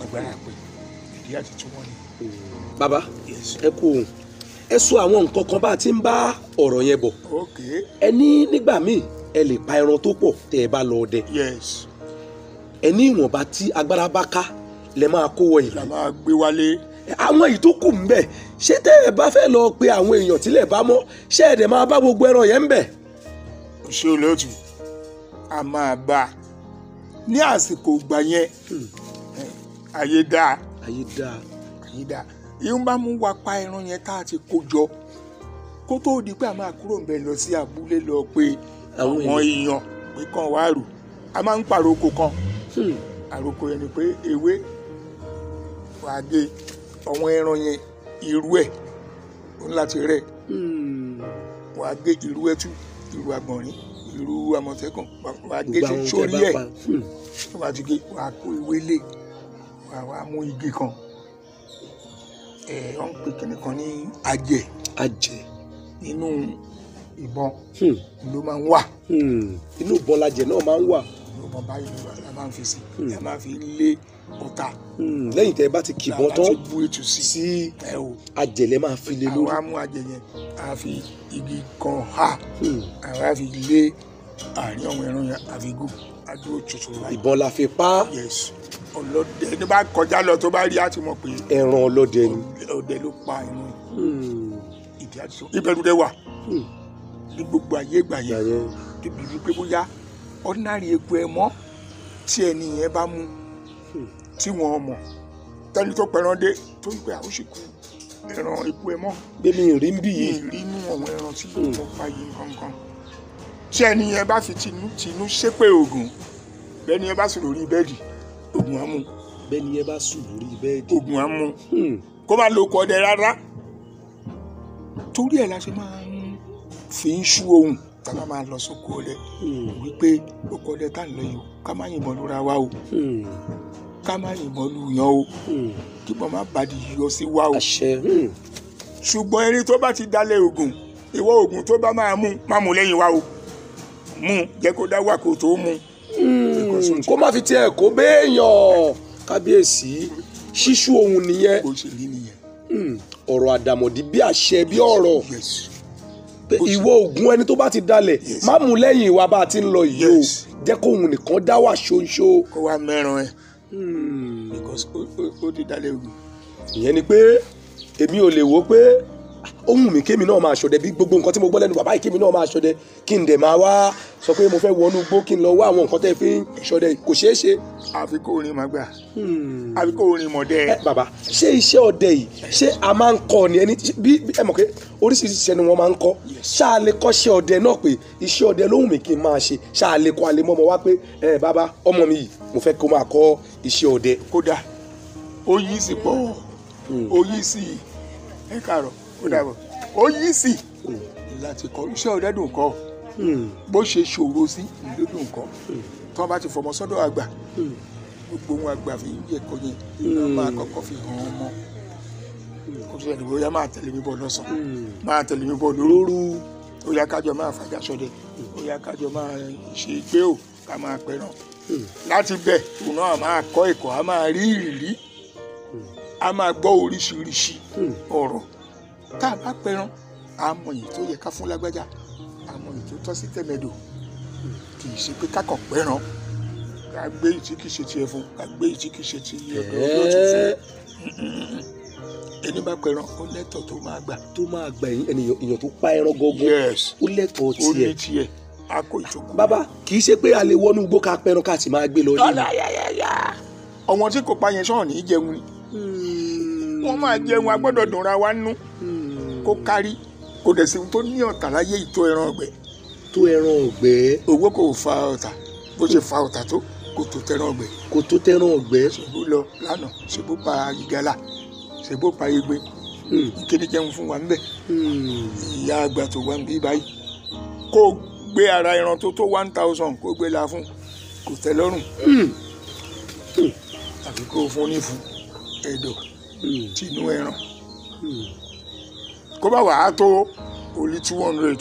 agbára pin, ìdí àti túmọ̀ ni. Bàbá, Yes. ẹ kú òun, ẹ sọ àwọn nǹkan kan bá a ti ń bá ọ̀rọ̀ yẹn bọ̀. Ok. Ẹ ní nígbà míì, ẹ lè pa ẹran tó pọ̀ tẹ́ ẹ bá lọ ọdẹ. Yes. Ẹ ní ìwọ̀nba tí agbára bá ká lẹ máa kó wọ ìlú. La máa gbé wálé. Àwọn èyí tó kù ń bẹ̀, ṣé tẹ́ ẹ bá fẹ́ lọ pe àwọn èèyàn tílẹ̀ bá mọ́, ṣé ẹ dẹ̀ máa bá gbogbo ẹran yẹn ń bẹ̀? Ṣé olóòtú, a máa bá a ní àsìkò ìgbà yẹn, ayé dáa. Ayé dáa. Ayé dáa. Ìhun bá mú wa pa ẹran yẹn tá a ti kó jọ, kó tó di pé a máa kúrò ń bẹ̀ lọ sí abúlé lọ pé Àwọn àwọn èèyàn pé kàn wá rù, a máa ń pàrokò kan. Àrokò yẹn ni pé ewé wàá gé àwọn ẹran yẹn, irú ẹ̀ Ó ní láti rẹ̀. Wàá gé irú ẹtú, irú àgbọ̀nrín, irú àmọ̀tẹ́kùn, wàá gé sórí ẹ̀. Wàá ti gé, wàá kó ewé lé, wàá mú igi kan. Ẹ̀ ọ́n pè kìnnì kan ní ajẹ̀. Ajẹ̀. Nínú ìbọn ló máa ń wà. Inú ìbọn lajẹ̀ náà máa ń wà. Inú ìbọn báyìí la máa ń fi sí. La máa fi lé ọ̀tá. Lẹ́yìn tẹ́ ẹ bá ti kìbọn tán sí ajẹ̀ lẹ́ máa fi lé lórí. Àwa mú ajẹ̀ yẹn, a fi igi kan ha, àwa fi lé àárín àwọn ẹran yẹn, a fi gùn, a dúró ṣoṣo báyìí. Ìbọn la fi pa. Yes. Ọlọ́dẹ ní bá kọjá lọ tó bá rí á ti mọ̀ pé ẹran ọlọ́dẹ ni. Ọdẹ ló pa ẹran. Ìdí àti sọ ìbẹ̀rù dẹ wà ní gbogbo ayé ìgbà yẹn, débi wípé bóyá ordinary eku ẹ mọ́ tí ẹni yẹn bá mú tí wọ́n mọ̀ tẹ́ni tó pẹran dé tó ń pè àwọn sì kú ẹran eku ẹ mọ́. Gbẹ̀mí rí ń bì yìí. Mi rí inú àwọn ẹran tí mo pa yìí nǹkan. Tí ẹni yẹn bá fi tinú tinú ṣépè ògùn, bẹ́ẹ̀ni yẹn bá sùn lórí bẹ́ẹ̀dì, ògùn á mú. Bẹ́ẹ̀ni yẹn bá sùn lórí bẹ́ẹ̀dì, ògùn á mú. Kó má lo okò ọdẹ rárá. Torí ẹ̀ la ṣe máa ń fi ń ṣú ohun tá a bá máa lọ sóko ọdẹ, wípé oko ọdẹ tá à ń lọ yìí o, ká má yìnbọn lura wa o, ká má yìnbọn lu yàn o, kí bọ́n má bàdí yọ sí wa o. Ṣùgbọ́n ẹni tó bá ti dalẹ̀ ògùn, ìwọ ògùn tó bá máa mú, má mú lẹ́yìn wa o, mú jẹ́ kó dá wà kó tó mú. Kó má fi tiẹ̀ kó béèyàn. Kábíyèsí, ṣíṣú ohun nìyẹn. Bó ṣe rí nìyẹn. Ọ̀rọ̀ àdàmọ̀dì bí àṣẹ bí ọ̀rọ̀. Ìwọ ògùn ẹni tó bá ti dalẹ̀, má mú lẹ́yìn ìwà bá a ti ń lọ yìí o, jẹ́ kó òun nìkan dá wà ṣoṣo. Kó wá mẹ́ran ẹ̀, because ó ti dalẹ̀ ògùn. Ìyẹn ni pé èmi ò lè wò pé ohun mi kémi náà máa ṣọdẹ bí gbogbo nǹkan tí mo gbọ́ lẹ́nu bàbá yìí, kémi náà máa ṣọdẹ kí n dẹ̀ máa wá sọ pé mo fẹ́ wọnú igbó kí n lọ wá àwọn nǹkan tẹ́ fi ń ṣọdẹ, kò ṣeé ṣe. Àfi kó orin máa gbà, àfi kó orin mọ̀dẹ́. Bàbá, ṣé iṣẹ́ ọdẹ yìí ṣé a máa ń kọ́ ni? Ẹni bí ẹ mọ̀ pé oríṣiríṣi iṣẹ́ ni wọ́n máa ń kọ́, ṣáà lè kọ́ṣẹ́ ọdẹ náà pé iṣẹ́ ọdẹ lóhùn mi kí n máa ṣe, ṣáà lè kọ́ alẹ́ mọ́ ọmọ wa pé ẹ bàbá ọmọ mi yìí mo fẹ́ kó máa kọ́ iṣẹ́ ọdẹ. Kódà ó yí sí pọ̀, ó yí sí ẹ káàárọ̀, ó dàbọ̀, ó yí sí láti kọ́ iṣẹ́ ọdẹ dùn kọ́, bó ṣe ṣòro sí ló dùn kọ́. Tí wọ́n bá ti fọmọ sọ́dọ̀ àgbà, gbogbo ohun àgbà fi ń yẹ kọ́ yẹn wọ́n máa kọ́kọ́ fi hàn ọmọ. Kó tó yẹ kó máa tẹ̀lé mi bọ̀ lọ́sàn-án, máa tẹ̀lé mi bọ̀ lóru, ó yá kájọ máa fàjà ṣọdẹ, ó yá kájọ máa ṣe gbé ò ká máa pẹran. Láti bẹ̀ òun náà máa kọ́ ẹ̀kọ́, á máa rí ìrírí, á máa gbọ́ oríṣiríṣi ọ̀rọ̀. Tá a bá pẹran, a mọ èyí tó yẹ ká fún lágbájá, a mọ èyí tó tọ́ sí tẹ̀mẹ̀dò. Kì í ṣe pé kákàn pẹran ká gbé èyí tí kì í ṣe tiẹ̀ fún, ká gbé èyí tí kì í ṣe ti ọ̀dọ̀ olóòtú fún. Ẹni bá pẹran ó lẹ́tọ̀ọ́ tó máa gbà. Tó máa gbà èèyàn tó pa ẹran gangan, ó lẹ́tọ̀ọ́ tiẹ̀. Ó ní tiẹ̀, a kó ìjókòó. Bàbá, kì í ṣe pé a lè wọnú igbó ká pẹran ká sì máa gbé lọ. Ọmọ tí kò pa yẹn sọ̀rọ̀ ní í jẹun ni. Wọ́n máa jẹun, a gbọ́dọ̀ dùnra wa nú kó kárí. Kò dẹ̀ sí tó ní ọ̀tà láyé ìtó ẹran ọ̀gbẹ́. Tó ẹran ọ̀gbẹ́. Owó kò fa ọ̀tà, bó ṣe fa ọ̀tà tó kò tó tẹran ọ̀gbẹ́. Kò tó tẹran ọ̀gbẹ́. Ṣèbó lọ lánàá, ṣèbó pa ìgalà, ṣèbó pa egbe, ìkéde jẹun fún wa ńbẹ. Ìyá àgbà tó wà ń bí báyìí kó gbé ara ẹran tó tó 1000 kó gbé la fún, kò tẹ́ lọ́rùn. Àfi kó fún nífun ẹ̀dọ̀ tinú ẹran, kó bá wàá tó olí 200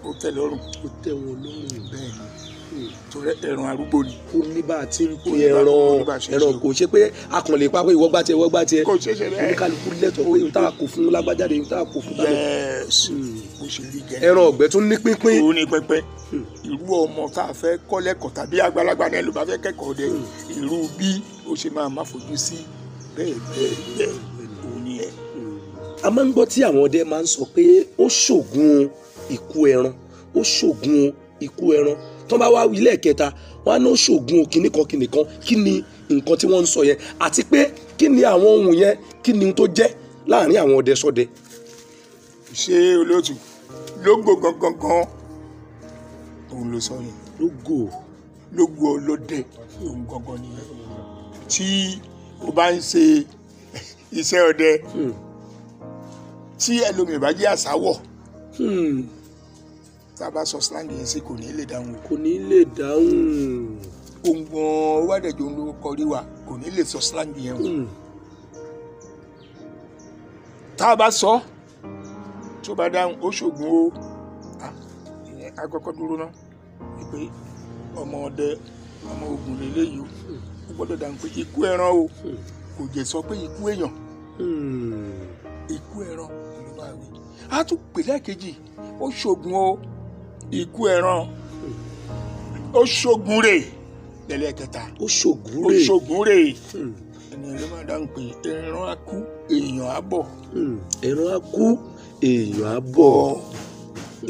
ó tẹ́ lọ́rùn. Ó tẹ́ wọn lọ́rùn. Bẹ́ẹ̀ ni, torí ẹran arúgbó ni. Ó ní bá a ti ń pín ẹran, ẹran kò ṣe pé a kàn lè pa pé ìwọ gbá tiẹ̀, ìwọ gbá tiẹ̀. Kò ṣe ṣe bẹ́ẹ̀. Oníkálukú lẹ́tọ̀ọ́ pé ohun tá a kò fún lágbájáde, ohun tá a kò fún tábẹ̀. Yes, bó ṣe rí gẹ́gẹ́. Ẹran ọ̀gbẹ́ tún ní pínpín. Ó ní pínpín. Irú ọmọ tá a fẹ́ kọ́ lẹ́kọ̀ọ́ tàbí àgbàlagbà náà ló bá fẹ́ kẹ́kọ̀ọ́ dẹ, irú bí ó ṣe máa má fojú sí bẹ́ẹ̀ bẹ́ẹ̀ bẹ́ẹ̀ òun ni ẹ̀. A máa ń gbọ́ tí àwọn ọdẹ máa ń sọ pé ó ṣògùn ikú ẹran, ó ṣògùn ikú ẹran. Tó bá wá wí lẹ́ẹ̀kẹta, wọ́n á ní ó ṣògùn kinní kan kinní kan. Kí ni nǹkan tí wọ́n ń sọ yẹn? Àti pé kí ni àwọn ohun yẹn, kí ni ohun tó jẹ́ láàrin àwọn ọdẹ sọdẹ? Ṣé olóòtú lógo gangan gan òun ló sọ yẹn? Lógo. Lógo ọlọ́dẹ òun gangan nìyẹn. Tí o bá ń ṣe iṣẹ́ ọdẹ, Tí ẹlòmíì bá jẹ́ àsáwọ̀, tá a bá sọ slang yẹn sí, kò ní lè dáhùn. Kò ní lè dáhùn. Ohun gan-an wá dẹ̀jọ́ ń lórúkọ rí wa, kò ní lè sọ slang yẹn o. Tá a bá sọ, tó bá dáhùn, ó ṣògùn o. Ìyẹn akọ́kọ́ dúró ná pé ọmọ ọdẹ, ọmọ ogun lélẹ́yìí o, ó gbọ́dọ̀ dáhùn pé ikú ẹran o. Kò jẹ́ sọ pé ikú èèyàn, ikú ẹran ló máa wí. A tún pè lẹ́ẹ̀kejì, ó ṣògùn o, ikú ẹran, ó ṣògùn rè lẹ́lẹ́kẹta. Ó ṣògùn ó rè. Ṣògùn rè. Ènìyàn ló máa dáhùn pé ẹran á kú, èèyàn á bọ̀. Ẹran á kú, èèyàn á bọ̀.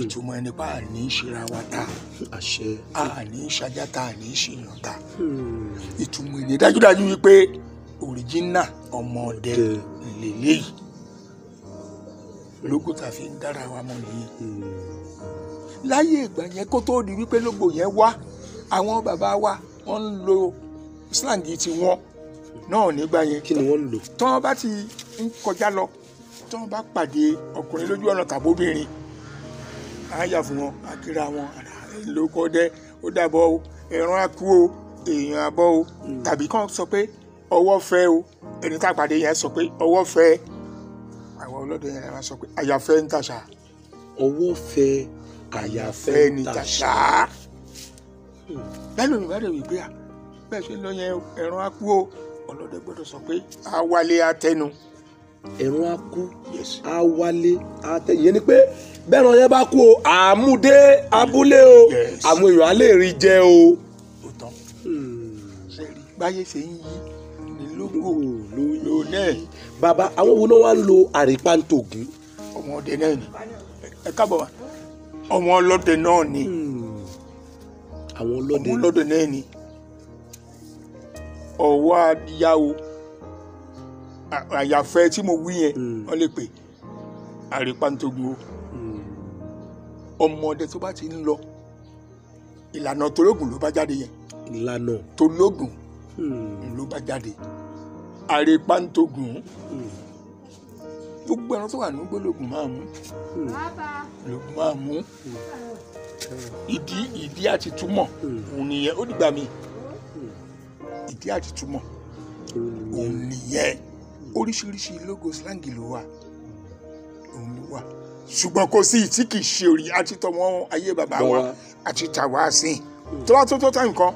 Ìtumọ̀ ẹni pa àní ṣera wa ta. Àṣẹ. Àní ṣajá ta, àní ṣèyàn ta. Ìtumọ̀ ẹni dájúdájú wípé òrìjínà ọmọ ọdẹ lélẹ́yìí, lógo tá a fi ń dára wa mọ̀ nìyẹn. Láyé ìgbà yẹn, kó tó di wípé lógo yẹn wá, àwọn bàbá wa wọ́n ń lo slang tiwọn náà nígbà yẹn. Kí ni wọ́n ń lò? Tí wọ́n bá ti ń kọjá lọ, tí wọ́n bá pàdé ọkùnrin lójú ọ̀nà tàbóbìnrin, á yà fún wọn, á kíra wọn lóko dẹ, ó dàbọ̀ o, ẹran á kú o, èèyàn á bọ̀ o. Tàbí kàn sọ pé ọwọ́ fẹ́ o, ẹni tá a pàdé yẹn sọ pé ọwọ́ fẹ́, àwọn ọlọ́dẹ yẹn máa sọ pé àyàfẹ́ ń tàṣà. Ọwọ́ fẹ́, àyàfẹ́ fẹ́ ń ní tàṣà. tàṣà. Lẹ́nu mi bá dẹ̀ wí pé à bẹ́ẹ̀ ṣe ń lọ yẹn, ẹran á kú o, ọlọ́dẹ gbọ́dọ̀ sọ pé á wálé á tẹnu. Ẹran á kú, Yes. á wálé á tẹ. Ìyẹn ni pé bẹ́ẹ̀ràn yẹn bá kú o, àmúdé abúlé o, Yes. àwọn èèyàn á lè rí jẹ o. Ó tán. Ṣe rí báyé ṣe ń yí ní lógo ló ló náà. Bàbá, àwọn wo náà wá ń lo àrípàǹtògùn? Ọmọ ọdẹ náà ni. Ẹ káàbọ̀ wá, ọmọ ọlọ́dẹ náà ni. Àwọn ọlọ́dẹ. Ọmọ ọlọ́dẹ náà ni. Ọwọ́ adíyáwó àyàfẹ́ tí mo wí yẹn, wọ́n lè pè àrípàǹtògùn o. Ọmọ ọdẹ tó bá ti ń lọ ìlànà tológun ló bá jáde yẹn. Ìlànà. Tológun ló bá jáde, àrípàǹtògùn. Gbogbo ẹran tó wà ní gbólógùn máa mú, lógún máa mú. Ìdí àti túmọ̀ òun nìyẹn. Ó dìgbà mi, ìdí àti túmọ̀ òun nìyẹn. Oríṣiríṣi logo slang ló wà, òun ló wà, ṣùgbọ́n kò sí tí kì í ṣe orí àti tọmọ ayé bàbá wa Bàbá. àti tàwa sìn. Tó bá tó tó tá nǹkan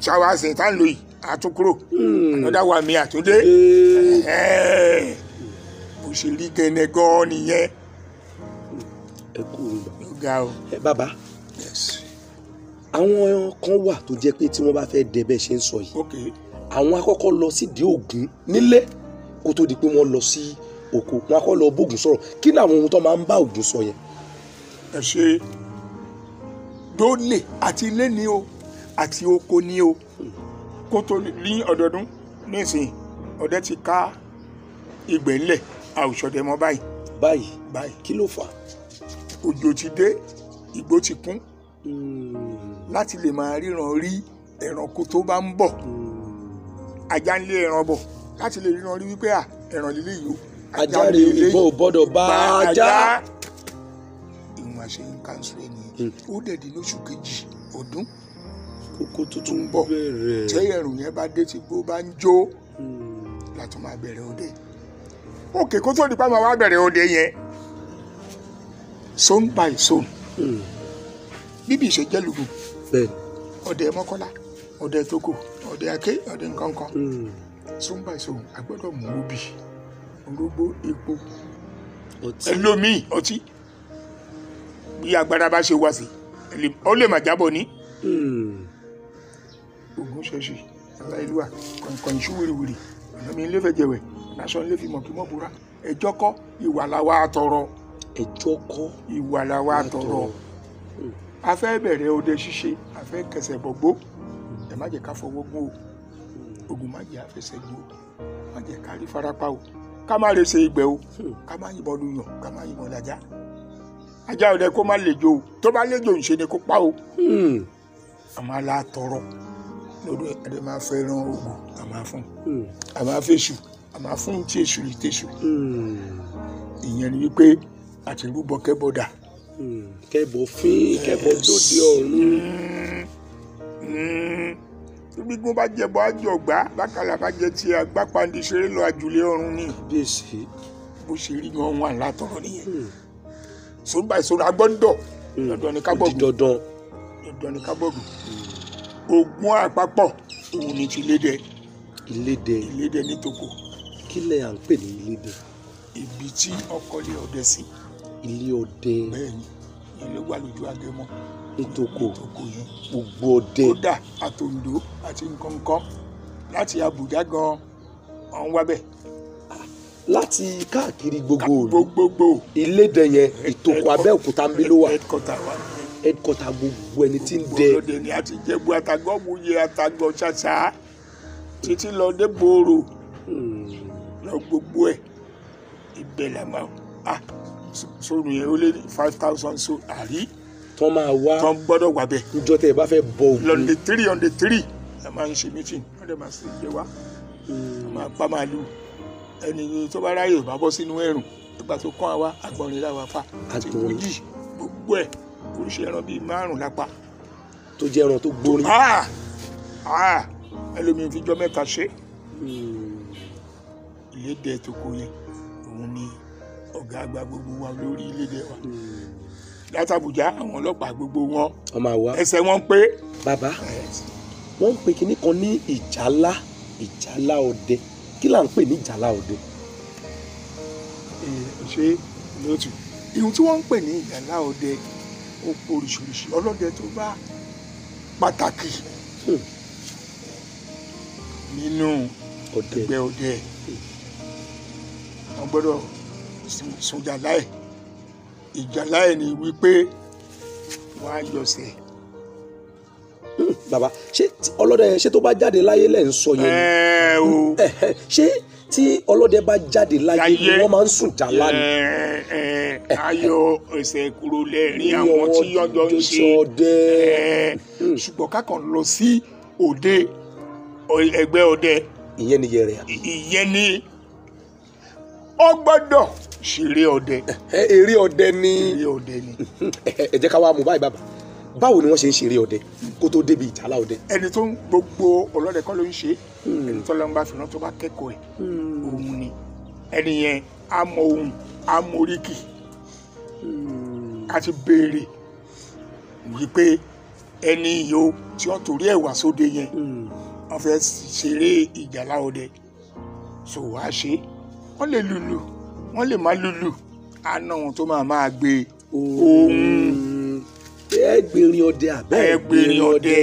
tàwa sìn tá ń lò yìí, àtúnkúrò ànádà wà mí àtúndé. Ẹ̀ẹ́, bó ṣe rí gẹ́nẹ́ gan-an nìyẹn. Ẹ kú òun bàbá. Ó ga o. Ẹ bàbá, Yes. àwọn kan wà tó jẹ́ pé tí wọ́n bá fẹ́ dẹ bẹ́ẹ̀ ṣe ń sọ yìí, àwọn akọ́kọ́ lọ sídìí Ògún nílé kó tó di pé wọ́n lọ sí oko. Wọn akọ́ lọ bógun sọ̀rọ̀. Kí ni àwọn ohun tó máa ń bá Ògún sọ yẹn? Ẹ ṣe dólè àti ilé ni o àti oko ni o, kó tó ní ọdọọdún nísìnyí, ọdẹ ti ká ìgbẹ́ ńlẹ̀, a ò ṣọdẹ mọ́ báyìí. Báyìí? Báyìí. Kí ló fà á? Òjò ti dé, igbó ti kún, láti lè máa ríran rí ẹranko tó bá ń bọ̀. Ajá ń lé ẹran bọ̀, láti lè ríran rí wípé à ẹran lílé yìí o. Ajá rè, ìbọn ò gbọ́dọ̀ bá ajá. Ìwọ̀n àṣẹ ń kánṣu ẹ nìyẹn. Ó dẹ̀ di lóṣù kejì ọdún kókó tuntun ń bọ̀. Bẹ̀rẹ̀. Tẹ́ ẹ̀rùn yẹn bá dé, tí gbó bá ń jó, látún máa bẹ̀rẹ̀ òde. Òkè kó tó di pa máa wá bẹ̀rẹ̀ òde yẹn, zone by zone, bíbí ìṣe jẹ́ lùgùn. Ọdẹ Mọ́kọ́lá, ọdẹ Tókò, ọdẹ Aké, ọdẹ nkankan, zone by zone, a gbọ́dọ̀ mú obì, orógbó, epo, ọtí. Ẹlòmíì ọtí, bí agbára bá ṣe wá sí, ó lè má jábọ̀ ní. Ogun ṣẹṣẹ aláìlúwà kọ̀ǹkọ̀ǹ iṣu wìrìwìrì, ọ̀nà mi ń lé fẹ̀jẹ̀wẹ̀, aṣọ ń lé fi mọ̀ kí mọ̀ búra. Ẹjọ́ kọ́, ìwà làwa tọrọ. Ẹjọ́ kọ́. Ìwà làwa tọrọ. A fẹ́ bẹ̀rẹ̀ ọdẹ ṣíṣe, a fẹ́ kẹsẹ̀ bọ̀gbó, ẹ má jẹ́ ká fọwọ́ gún o, ogun má jẹ́ àfẹsẹ̀ gún o, má jẹ́ ká rí farapa o, ká má lè ṣe ìgbẹ́ o, ká má yìnbọn luyàn, ká má yìnbọn lajá. Ajá ọdẹ kó má lejò o, tó bá lejò ń ṣe ni kó pa o. Àmọ́ alátọrọ lọ́dún ẹ̀dẹ̀ máa fẹ́ràn ogun, a máa fún, a máa fèṣù. A máa fún tí èṣù ní tèṣù. Ìyẹn ni wípé àti rúbọ kẹ́bọ̀dà. Kẹ́bọ̀ fín, kẹ́bọ̀ dòde ọ̀run. Gbígbón bá jẹbọ àjọgbá, bákàlà bá jẹ tiẹ̀ agbápandi ṣeré lọ àjùlé ọ̀run ni. Kábíyèsí. Bó ṣe rí gan wọn látọ̀rọ̀ nìyẹn. Sọ́nba ìṣòro agbọ́dọ̀ dandan ni kábọ̀gùn. Dandan. Dandan ni kábọ̀gùn. Ògùn àpapọ̀ òun ni ti Ilédè. Ilédè. Ilédè ní Tòkó. Kí lẹ̀ à ń pè ní Ilédè? Ibi tí ọkọ lé ọdẹ sí. Ilé ọdẹ. Bẹ́ẹ̀ni, ìyẹn ló wà lójú Agẹmọ. Ní Tòkó. Tòkó yẹn. Gbogbo ọdẹ. Kódà àtòǹdó àti nǹkankan láti Àbújá gan ọ̀hún wá bẹ̀. Láti káàkiri gbogbo òlu. Gbogbogbò. Ilédè yẹn Ìtòkò Abẹ́òkúta ń bí ló wà. Headquarter wa nìyẹn. Headquarter gbogbo ẹni tí ń dẹ. Gbogbo ọlọ́dẹ ni àti Ìjẹ̀bú àtàgọ́wòye àtàgọ́ ṣàṣà títí lọ dé Bòrò lọ gbogbo ẹ̀ ibẹ̀ la máa ah sóòrùn yẹn ó lé ní 5,000 so àrí. Tọ́ máa wá. Tọ́ gbọ́dọ̀ wà bẹ́ẹ̀. Níjọ́ tẹ́ ẹ bá fẹ́ bọ Ògún. On the three on the three la máa ń ṣe meeting wọ́n dẹ̀ máa ṣe jẹ wá. A máa pa màálù ẹni tó bá ráyè bá bọ́ sínú ẹ̀rùn nígbà tó kàn wá àgbọ̀nrín làwà fa àti méjì gbogbo ẹ̀ oríṣi ẹran bíi 5 lápá. Tó jẹ́ ẹran tó gbórin. Ẹlòmíín fi jọ́ mẹ́ta ṣe. Ilédè Tòkó yẹn òun ni ọ̀gá àgbà gbogbo wa lórí Ilédè wa. Láti Àbújá àwọn ọlọ́pàá gbogbo wọn ẹsẹ̀ wọn pé. Bàbá wọ́n ń pe kinní kan ní ìjálá, ìjálá ọdẹ. Kí là ń pè ní ìjálá ọdẹ? Ṣé lóòtù ihun tí wọ́n ń pè ní ìjálá ọdẹ ó pọ̀ oríṣiríṣi. Ọlọ́dẹ tó bá pàtàkì nínú ẹgbẹ́ ọdẹ wọ́n gbọ́dọ̀ sun ìjálá ẹ̀. Ìjálá ẹ̀ ni wípé wọ́n á yọsẹ̀. Bàbá ṣé ọlọ́dẹ yẹn ṣé tó bá jáde láyé lẹ́ ń sọ yẹn ni? Ṣé tí ọlọ́dẹ bá jáde láyé ni wọ́n máa ń sùn jàlá ni? Ayọ̀ ẹsẹ̀ kúrò lẹ́rìn àwọn tí yọjọ́ ń ṣe ọdẹ. Ṣùgbọ́n kákan lọ sí òde ẹgbẹ́ ọdẹ. Ìyẹn ni yẹrẹ. Ìyẹn ni ó gbọ́dọ̀ ṣeré ọdẹ. Eré ọdẹ ni. Eré ọdẹ ni. Ẹ jẹ́ ká wá mú báyìí bàbá. Báwo ni wọ́n ṣe ń ṣeré ọdẹ kó tó débi ìjálá ọdẹ? Ẹni tó ń gbogbo ọlọ́dẹ kọ́ ló ń ṣe ẹni tó lọ́n bá fi rán tó bá kẹ́kọ̀ọ́ ẹ̀ òun ni ẹni yẹn á mọ ohun á mọ oríkì á ti béèrè wípé ẹni yìí ó tí wọ́n torí ẹ̀ wá sóde yẹn wọ́n fẹ́ ṣeré ìjálá ọdẹ so wàá ṣe wọ́n lè lùlù wọ́n lè má lùlù á ná wọn tó máa gbé ohun. Ẹgbẹ̀rin ọdẹ àbẹ́ ẹgbẹ̀rin ọdẹ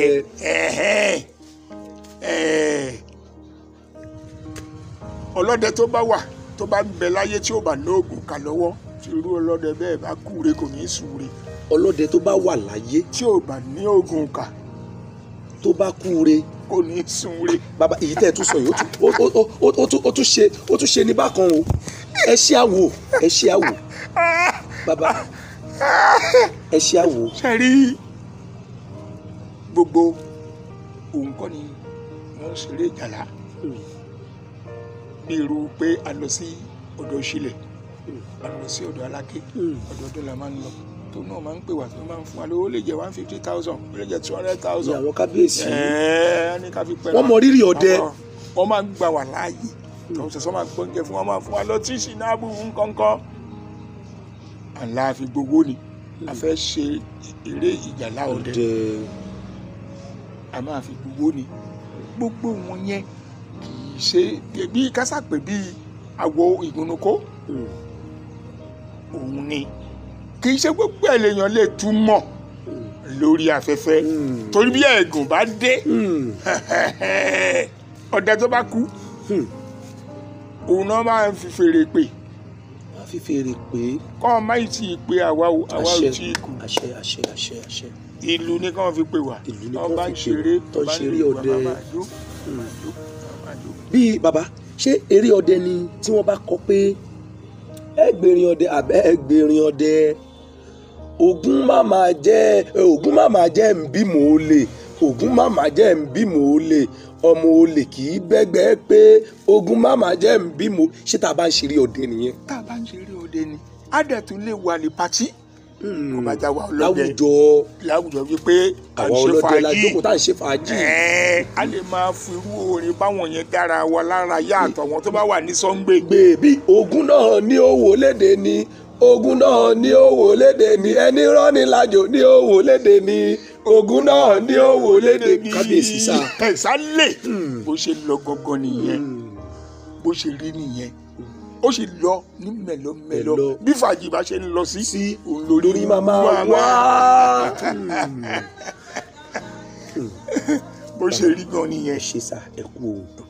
ọlọ́dẹ tó bá wà tó bá ń bẹ láyé tí ó bá lóògùn kà lọ́wọ́ tí irú ọlọ́dẹ bẹ́ẹ̀ bá kúre kò ní í súre. Ọlọ́dẹ tó bá wà láyé tí ó bá ní oògùn kà tó bá kúre kò ní í súre. Bàbá èyí tẹ́ ẹ tún sọ yìí ó tún ṣe ní bákan o. Ẹ ṣe àwò, ẹ ṣe àwò bàbá, ẹ ṣe àwò. Ṣe rí gbogbo òun kọ́ ni wọ́n ń ṣeré ìjàlá bí irú pé a lọ sí ọ̀dọ̀ Ṣílẹ̀, a lọ sí ọ̀dọ̀ Aláké, ọ̀dọ̀ la máa ń lọ tó náà máa ń pè wá tó máa ń fún wa lówó ó lè jẹ́ 150,000 ó lè jẹ́ 200,000. Àwọn kábíyèsí ní ká fi pẹ́ wọ́n mọ rírì ọdẹ. Wọ́n máa ń gbà wá láàyè tó ń sọ̀sọ́ máa gbóúnjẹ fún wọn máa fún wa lọ tí ṣìnàbù nǹkankan. Àlá fi gbogbo ni a fẹ́ ṣe eré ìjàlá ọdẹ a máa fi gbogbo ni gbogbo wọn yẹn kì í ṣe bí kásàpè bí àwọ ìgúnnukó òun ni kì í ṣe gbogbo ẹ̀ lèèyàn lè túmọ̀ lórí afẹ́fẹ́ torí bí ẹ̀gùn bá dé ọdẹ tó bá kú òun náà máa ń fi fèrè pè. Fi fèrè pé. Kọ́ ọ máa ti pé àwa ò tí ì kú. Àṣẹ àṣẹ àṣẹ àṣẹ. Ìlú ni kàn fi pè wá. Ìlú ni kàn fi pè wá. Tó ń ṣeré ọdẹ. Bí bàbá ṣé eré ọdẹ ni tí wọ́n bá kọ pé ẹgbẹ̀rin ọdẹ àbẹ́ ẹgbẹ̀rin ọdẹ Ògún má máa jẹ́ Ògún má máa jẹ́ nbí mò ó lè Ògún màmá jẹ́ ń bímọ olè, ọmọ olè kì í bẹ́gbẹ́ pé Ògún màmá jẹ́ ń bímọ. Ṣé tá a bá ń ṣeré ọdẹ nìyẹn? Tá a bá ń ṣeré ọdẹ ni, á dẹ̀ tún lè wà ní patí. Kò bá já wa ọlọ́dẹ láwùjọ láwùjọ wípé à ń àwa ṣe ọlọ́dẹ la fàájì. jókòó tá à ń ṣe fàájì. A lè máa fi irú orin báwọn yẹn dára wa lára yàtọ̀ àwọn tó bá wà ní sọ́ngbè. Gbèbí Ògún náà ní owó léde ni, Ògún náà ní owó léde ni, ẹni rán ni lájò ní owó léde ni, Ògún náà ní owó léde ni. Kábíyèsí sá. Ẹ̀sálẹ̀ bó ṣe lọ gangan nìyẹn, bó ṣe rí nìyẹn, ó sì lọ ní mẹ̀lọ́mẹ̀lọ́ Mẹ̀lọ́. bí fàájì bá ṣe ń lọ sí òun lórí màmá wá. Bó ṣe rí gan nìyẹn. Ẹ ṣe sá, ẹ kú o.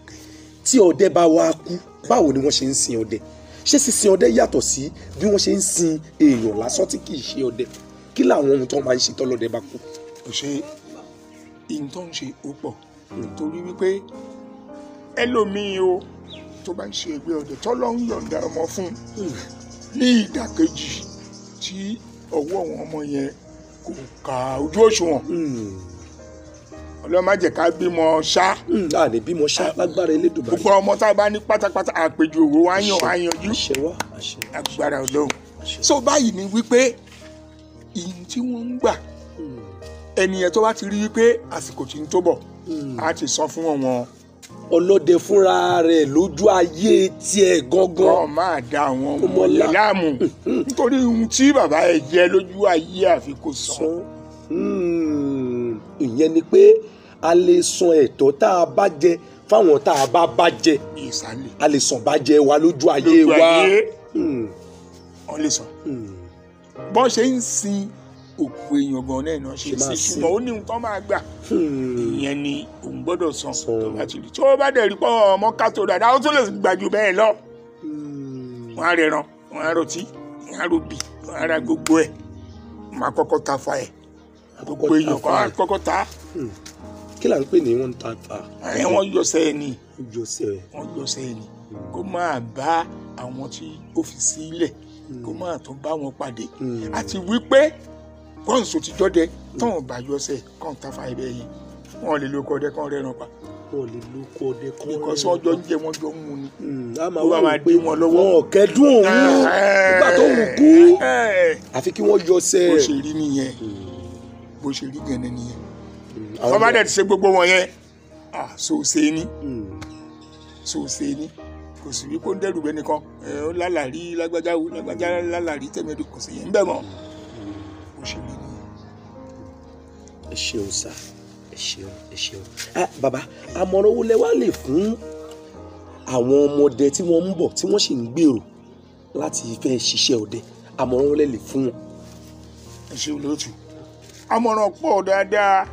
Tí ọdẹ bá wá kú, báwo ni wọ́n ṣe ń sin ọdẹ? Ṣé sísin ọdẹ yàtọ̀ sí bí wọ́n ṣe ń sin èèyàn lásán tí kì í ṣe ọdẹ? Kí làwọn ohun tó máa ń ṣe tọ́lọ́dẹ bá kú? Kò ṣe ihun tó ń ṣe ó pọ̀, nítorí wípé ẹlòmíín o tó bá ń ṣe ẹgbẹ́ ọdẹ tọ́lọ́ ń yọ̀ǹda ọmọ fún ní ìdàkejì tí ọwọ́ àwọn ọmọ yẹn kò ka ojú òṣùwọ̀n. Ọlọ́run má jẹ́ ká bímọ ṣá. A lè bímọ ṣá lágbára Elédùmarè. Gbogbo ọmọ tá a bá ní pátápátá àpèjù òwò wa yàn á yanjú. Àṣẹ wá, àṣẹ. Agbára Ọlọ́run. So báyìí ni wípé ìyìn tí wọ́n ń gbà, ẹnìyẹn tó bá ti rí wípé àsìkò tí ń tó bọ̀, á ti sọ fún wọn. Ọlọ́dẹ fúnra rẹ̀ lójú ayé tiẹ̀ gangan. Kọ́ máa da àwọn ọmọ yẹn láàmú nítorí ohun tí bàbá ẹ jẹ lójú ayé àfi kó san. Ìyẹn ni pé a lè san ẹ̀tọ́ tá a bá jẹ fáwọn tá a bá bá jẹ. Ìsàlẹ̀. A lè san bá jẹ wa lójú ayé Lójú wa. ayé. Wọ́n lè san. Bọ́n ṣe ń sin òkú èèyàn gan náà náà ṣe Ṣe máa sí, sin. ṣùgbọ́n ó ní ohun tó máa gbà. Ìyẹn ni òun gbọ́dọ̀ san San. tó bá ti rí. Tó bá dẹ̀ rí pọ́ ọmọ ká tó dáadáa, ó tún lè gbà ju bẹ́ẹ̀ lọ. Wọ́n á rẹran, wọ́n á rọtí, wọ́n á robì, wọ́n á ra gbogbo ẹ̀. Màá kọ́kọ́ ta fa ẹ̀. Gbogbo èèyàn kan á kọ́kọ́ ta. Kí là ń pè ní wọ́n ń ta fa? Ẹ wọ́n yọ sẹ́ẹ̀ ni. Yọ sẹ́ẹ̀. Wọ́n yọ sẹ́ẹ̀ ni. Kó máa bá àwọn tí ó fi sílẹ̀, kó máa tún bá wọn pàdé. Àti wípé kọ́ǹsì ti jọ́dẹ tọ́hún bá yọ sẹ́ẹ̀ kọ́ǹ ta fa ibẹ̀ yẹn. Wọ́n lè lo ọkọ̀ ọdẹ kán rẹ́ran pa. Wọ́n lè lo ọkọ̀ ọdẹ kán rẹ́ran pa. Because wọ́n jọ ń jẹ, wọ́n jọ ń mu ni. A máa Ó bá wá máa wò pé dé wọn lọ́wọ́. wọn ò kẹ́dùn òun nígbà tó ń kú. Àfi kí wọ́n yọ sẹ́ẹ̀. Bó ṣe rí nìyẹn. Bó ṣe rí gẹ̀ẹ́nẹ́ nìyẹn. Àwọn Wọ́n bá dẹ̀ ti ṣe gbogbo wọn yẹn. So ṣe ni. So ṣe ni. Kò sí wípé ó ń dẹ́rù bẹ́ẹ̀ nìkan. Ó lálàrí lágbájá o, lágbájá lálàrí tẹ̀mẹ́dù, kò sí yẹn ń bẹ̀ mọ́. Bó ṣe rí nìyẹn. Ẹ ṣeun sá, ẹ ṣeun, ẹ ṣeun. Bàbá, àmọ̀ràn wo lẹ wá lè fún àwọn ọmọdé tí wọ́n ń bọ̀ tí wọ́n sì ń gbèrò láti fẹ́ ṣiṣẹ́ ọdẹ? Àmọ̀ràn wo lẹ lè fún wọn? Ẹ ṣe olóòtú. Àmọ̀ràn pọ̀ dáadáa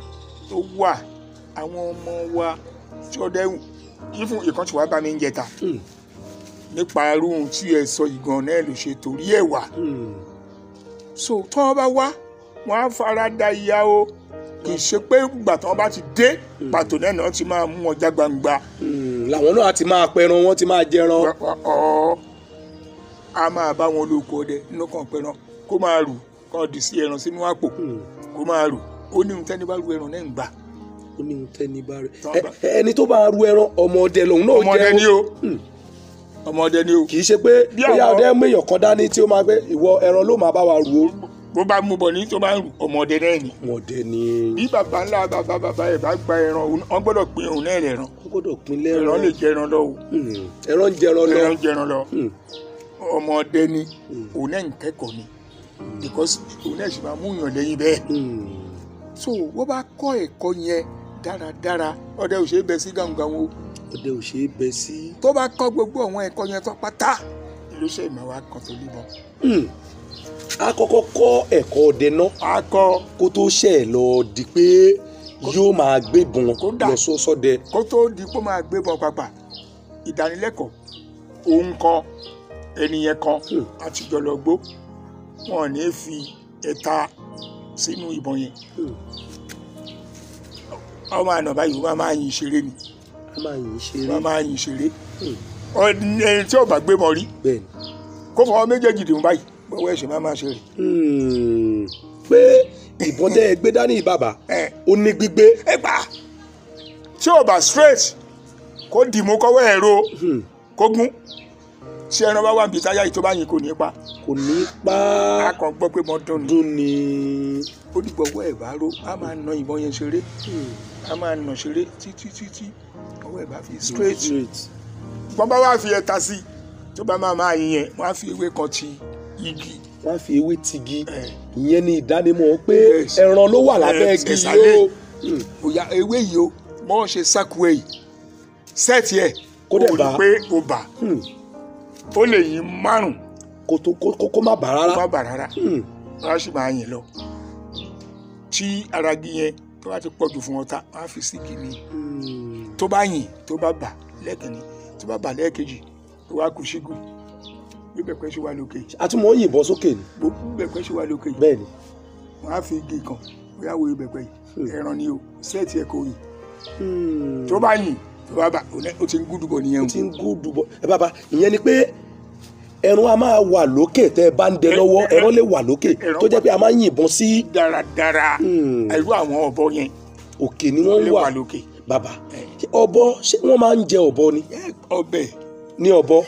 tó wà àwọn ọmọ wa tí ọdẹ yìí fún ìkan tí wàá bá mi ń jẹta nípa irú ohun tí ẹ sọ ìgàn náà ló ṣe torí ẹ wà. So tí wọ́n bá wá, wọ́n á fara da ìyà o. Kì í ṣe pé ìgbà tí wọ́n bá ti dé pàtó náà náà ti máa mú wọn já gbangba. Làwọn náà ti máa pẹran, wọ́n ti máa jẹran. Ọ̀ a máa bá wọn lóko ọdẹ nínú kan pẹran kó máa rù kó dì sí ẹran sínú àpò kó máa rù. Ó ní ohun tẹ́ni bá ru ẹran náà ń gbà. Ó ní ohun tẹ́ni bá rù. Tọ́ bá. Ẹni tó bá ru ẹran, ọmọdé lòun náà jẹ́. Ọmọdé ni o, ọmọdé ni o. Kì í ṣe pé Bí bóyá àwọn- ọdẹ mú èèyàn kan dání tí ó máa gbé ìwọ ẹran ló máa bá wa rù ó. Bó bá mú bọ̀ ní tó bá ń rù, ọmọdé náà ni. Ọmọdé ni. Bí bàbá ńlá bàbá bàbá ẹ̀ bá gba ẹran, wọ́n gbọ́dọ̀ pín òun náà lẹ́ran. Wọ́n gbọ́dọ̀ pín lẹ́ran. Ẹran lè jẹ ẹran lọ o. Ẹran ń jẹran lọ. Ẹran ń jẹran lọ. Ọmọdé ni òun náà ń kẹ́kọ̀ọ́ ni, because òun náà sì máa mú yàn lẹ́yìn bẹ́ẹ̀. So wọ́n bá kọ́ ẹ̀kọ́ yẹn dáradára, ọdẹ ò ṣe é bẹ sí gàngàn o. Ọdẹ ò ṣe é bẹ sí. Tó bá kọ́ gbogbo àwọn ẹ̀kọ́ yẹn tó pátá ló ṣe máa wá kan tó líbọn. A kọ́kọ́ kọ́ ẹ̀kọ́ ọdẹ náà A kọ́ kó tó ṣẹ̀ lọ di pé yóò máa gbébọn Kódà. lọ sọ́dẹ. Kó tó di pé máa gbébọn pàpà, ìdánilẹ́kọ̀ọ́ òun kan ẹnìyẹn kan àti jọlọgbó, wọn ò ní fi ẹ̀ta sínú ìbọn yẹn. Ọmọ àná báyìí wọn máa yin ṣeré ni. A máa yìn ṣeré. Wọn máa yin ṣeré. Ẹni tí ò bá gbébọn rí, Bẹ́ẹ̀ni. kó fọwọ́ méjèèjì dìbò báyìí, bọ́wọ́ ẹ̀ṣẹ̀ máa máa ṣe rè. Pé Ìbọn tẹ́ ẹ gbé dání bàbá ó ní gbígbé. Ẹ pa tí ò bá straight kó dìmú kọ́wọ́ ẹ̀rọ kó gún. Tí ẹran bá wà níbi táyà yìí tó bá yìn kò ní pa. Kò ní pa. A kàn gbọ́ pé mo dùn ni. Dùn ni. Ó dìgbò ọwọ́ ẹ̀ bá ró, a máa na ìbọn yẹn ṣeré. A máa nà ṣeré títí títí ọwọ́ ẹ̀ bá fi straight. Wọ́n bá wá fi ẹ̀ta sí tó bá máa yìn yẹn, wọ́n á fi ewé kan ti igi. Wọ́n á fi ewé ti igi. Ìyẹn ni ìdánimọ̀ pé ẹran ló wà lábẹ́ igi yìí o. Òyà ewé yìí o, mọ́ ṣe sáku ẹ̀ yìí, sẹ́ẹ̀tì ẹ̀ kó dẹ̀ bá pé o bà. Ó lè yìn márùn. Kó má bà rárá. Kó má bà rárá. Wọ́n á sì máa yìn lọ. Tí ara igi yẹn tó bá ti pọ̀ jù fún ọ̀tá, wọ́n á fi sí igi mi. Tó bá yìn tó bá bà lẹ́ẹ̀kìnní, tó bá bà lẹ́ẹ̀kejì, tó wá kù sígù. Bí bẹ̀pẹ̀ ṣe wà lókè. Àtúmọ̀ yìnbọn sókè ni. Bí bẹ̀pẹ̀ ṣe wà lókè. Bẹ́ẹ̀ni. Wọ́n á fi igi kan, bóyá wo bẹ̀pẹ̀ yìí, ẹran ni o, sẹ́ẹ̀tì ẹ̀ kò yìn. Tó bá yìn tó bá bà, ó ti ń gúdùbọ̀ nìyẹn o. Ó ti ń gúdùbọ̀. Ẹ bàbá, ìyẹn ni pé ẹran a máa wà lókè tẹ́ ẹ bá ń dẹ lọ́wọ́, ẹran lè wà lókè tó jẹ́ pé a máa ń yìnbọn sí. Dáradára, irú àwọn ọ̀bọ yẹn. Òkè ni wọ́n wà. Bàbá, ọ̀bọ ṣé wọ́n máa ń jẹ ọ̀bọ ni? Ọbẹ̀. Ní ọ̀bọ.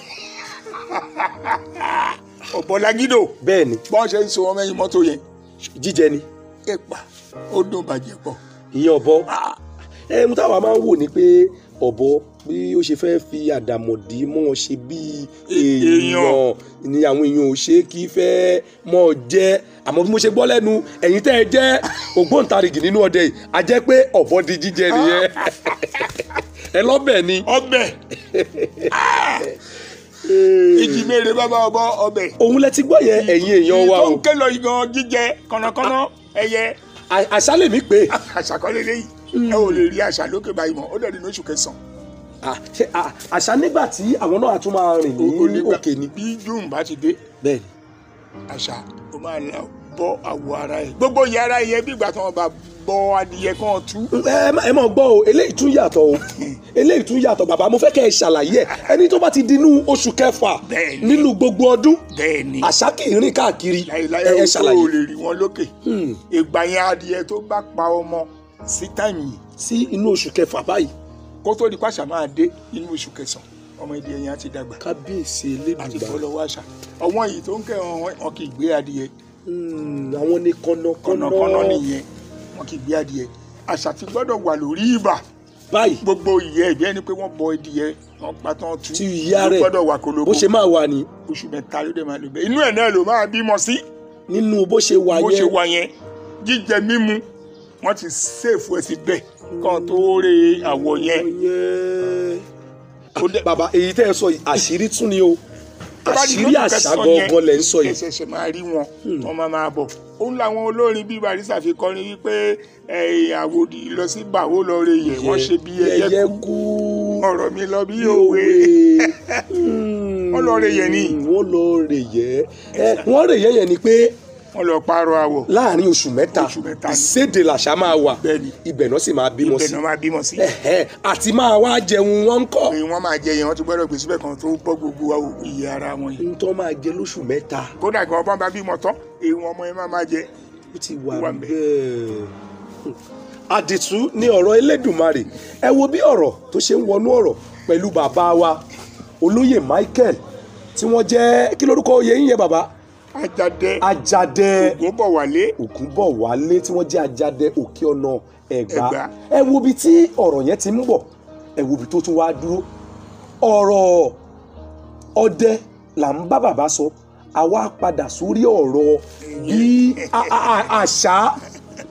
Ọ̀bọ lágídò. Bẹ́ẹ̀ni. Bọ́n ṣe ń so wọn mẹ́yìn mọ́tò yẹn. Jíjẹ ni. Ẹ̀pà ó dùn bàjẹ́ pọ̀. Ìyẹn ọ̀bọ. Ẹ mú táwa máa ń wò ni pé ọ̀bọ bí ó ṣe fẹ́ fi àdàmọ̀dì mọ́ ọ ṣe bí èèyàn ni àwọn èèyàn ò ṣe kí fẹ́ mọ́ ọ jẹ́. Àmọ́ bí mo ṣe gbọ́ lẹ́nu ẹ̀yin tẹ́ ẹ jẹ́ ògbóǹtarìgì nínú ọdẹ yìí, a jẹ́ pé ọ̀bọ di jíjẹ nìyẹn. Ẹ lọ́bẹ̀ ni. Ọbẹ̀. Ìjì mèrè bàbá ọbọ ọbẹ̀. Òun lẹ ti gbọ́ yẹn ẹ̀yin èèyàn wa o. Tó ń ké lọ igan jíjẹ kànnàkànnà ẹyẹ. Àṣà lèmi pé. Àṣà kọ́ lélẹ́yìí. Ẹ ò lè rí àṣà lókè báyìí mọ́, ó dẹ̀ nínú oṣù kẹsàn-án. Àṣà nígbà tí àwọn náà tún máa rìn ní òkè ni. Bí June bá ti dé. Bẹ́ẹ̀ni. Àṣà ó máa bọ́ àwọ̀ ara ẹ̀. Gbogbo ìyá ara yẹn bí ìgbà tí wọ́n bá bọ́ adìyẹ kan tú. Ẹ máa gbọ́ o, eléyìí tún yàtọ̀ o. Eléyìí tún yàtọ̀ bàbá, mo fẹ́ kẹ́ ẹ ṣàlàyé ẹ̀. Ẹni tó bá ti dinú oṣù kẹfà nínú gbogbo ọdún. Bẹ́ẹ̀ni. Àṣà kì í rìn káàkiri. Ẹ ṣàlàyé. Láyé o lè rí wọn lókè. Ìgbà yẹn adìyẹ tó bá pa ọmọ sí táìmì yìí. Sí inú oṣù kẹfà báyìí. Kó tó di pàṣà máa dé inú oṣù kẹsàn-án, ọmọ ìdí ẹyin á ti dàgbà. Kábíyèsí Elédùmarè. Àti bọ́ lọ́wọ́ àṣà. Ọwọ́n yìí tó ń kẹ́ wọn kì í gbé adìyẹ. Àwọn ní kọ́nàkọ́nà. Kọ́nàkọ́nà nìyẹn, wọn kì í gbé adìyẹ. Àṣà ti gbọ́dọ̀ wà lórí ìbà. Báyìí. Gbogbo ìyẹ́ ìbí ẹni pé wọ́n bọ ìdìyẹ, wọ́n pa tán tú. Tí ìyá rẹ̀ gbọ́dọ̀ wà kólóbó. Bó ṣe máa wà ní. Oṣù mẹ́ta ló dé máa lò bẹ́ẹ̀. Inú ẹ̀ náà ló máa bímọ sí. Nínú bó ṣe wà yẹn. Bó ṣe wà yẹn, jíjẹ mímu, wọ́n ti ṣèfù ẹ̀ sí bẹ́ẹ̀ kan tó rè àwọ̀ yẹn. Bàbá, èyí tẹ́ ẹ sọ yìí àṣírí tún ni o. Àṣírí àṣà gangan lẹ̀ ń sọ yìí. Ẹsẹ̀ṣẹ̀ máa rí wọn, wọ́n máa bọ̀. Òun làwọn olórin bíi Barrister fi kọrin wípé àwòdì lọ sí bàwó lọ rè yẹ, wọ́n ṣe bí ẹyẹ kú. Ọ̀rọ̀ mi lọ bí òwe. Wọ́n lọ rè yẹ ni. Wọ́n lọ rè yẹ. Wọ́n rè yẹ yẹn ni pé wọ́n lọ pààrọ̀ àwọ̀. Láàárín oṣù mẹ́ta ìséde làṣà máa wà. Ibẹ̀ náà sì máa bímọ sí. Ibẹ̀ náà máa bímọ sí. Àti máa wá jẹun wọn kọ́. Wọ́n máa jẹ yẹn, wọ́n ti gbọ́dọ̀ gbé síbẹ̀ kan tó bọ́ gbogbo iye ara wọn yẹn. N tó máa jẹ lóṣù mẹ́ta. Kódà kí wọ́n bá bá bímọ tán, èèwọ̀n ọmọ yẹn máa jẹ. Ó ti wà bẹ́ẹ̀. Àdìtú ni ọ̀rọ̀ Elédùmarè. Ẹ wo bí ọ̀rọ̀ tó ṣe ń wọnú ọ̀rọ̀ pẹ̀lú bàbá wa Olóyè Michael tí wọ́n jẹ́ kí lórúkọ oyè yín yẹn bàbá? Ajadẹ. Ajadẹ Ògúnbọ̀wálé. Ògúnbọ̀wálé tí wọ́n jẹ́ Ajadẹ Òkè Ọ̀nà Ẹ̀gbá. Ẹ wo ibi tí ọ̀rọ̀ yẹn ti ń bọ̀, ẹ wo ibi tó tún wá dúró. Ọ̀rọ̀ ọdẹ là ń bá bàbá sọ, àwa padà sórí ọ̀rọ̀ bí àṣà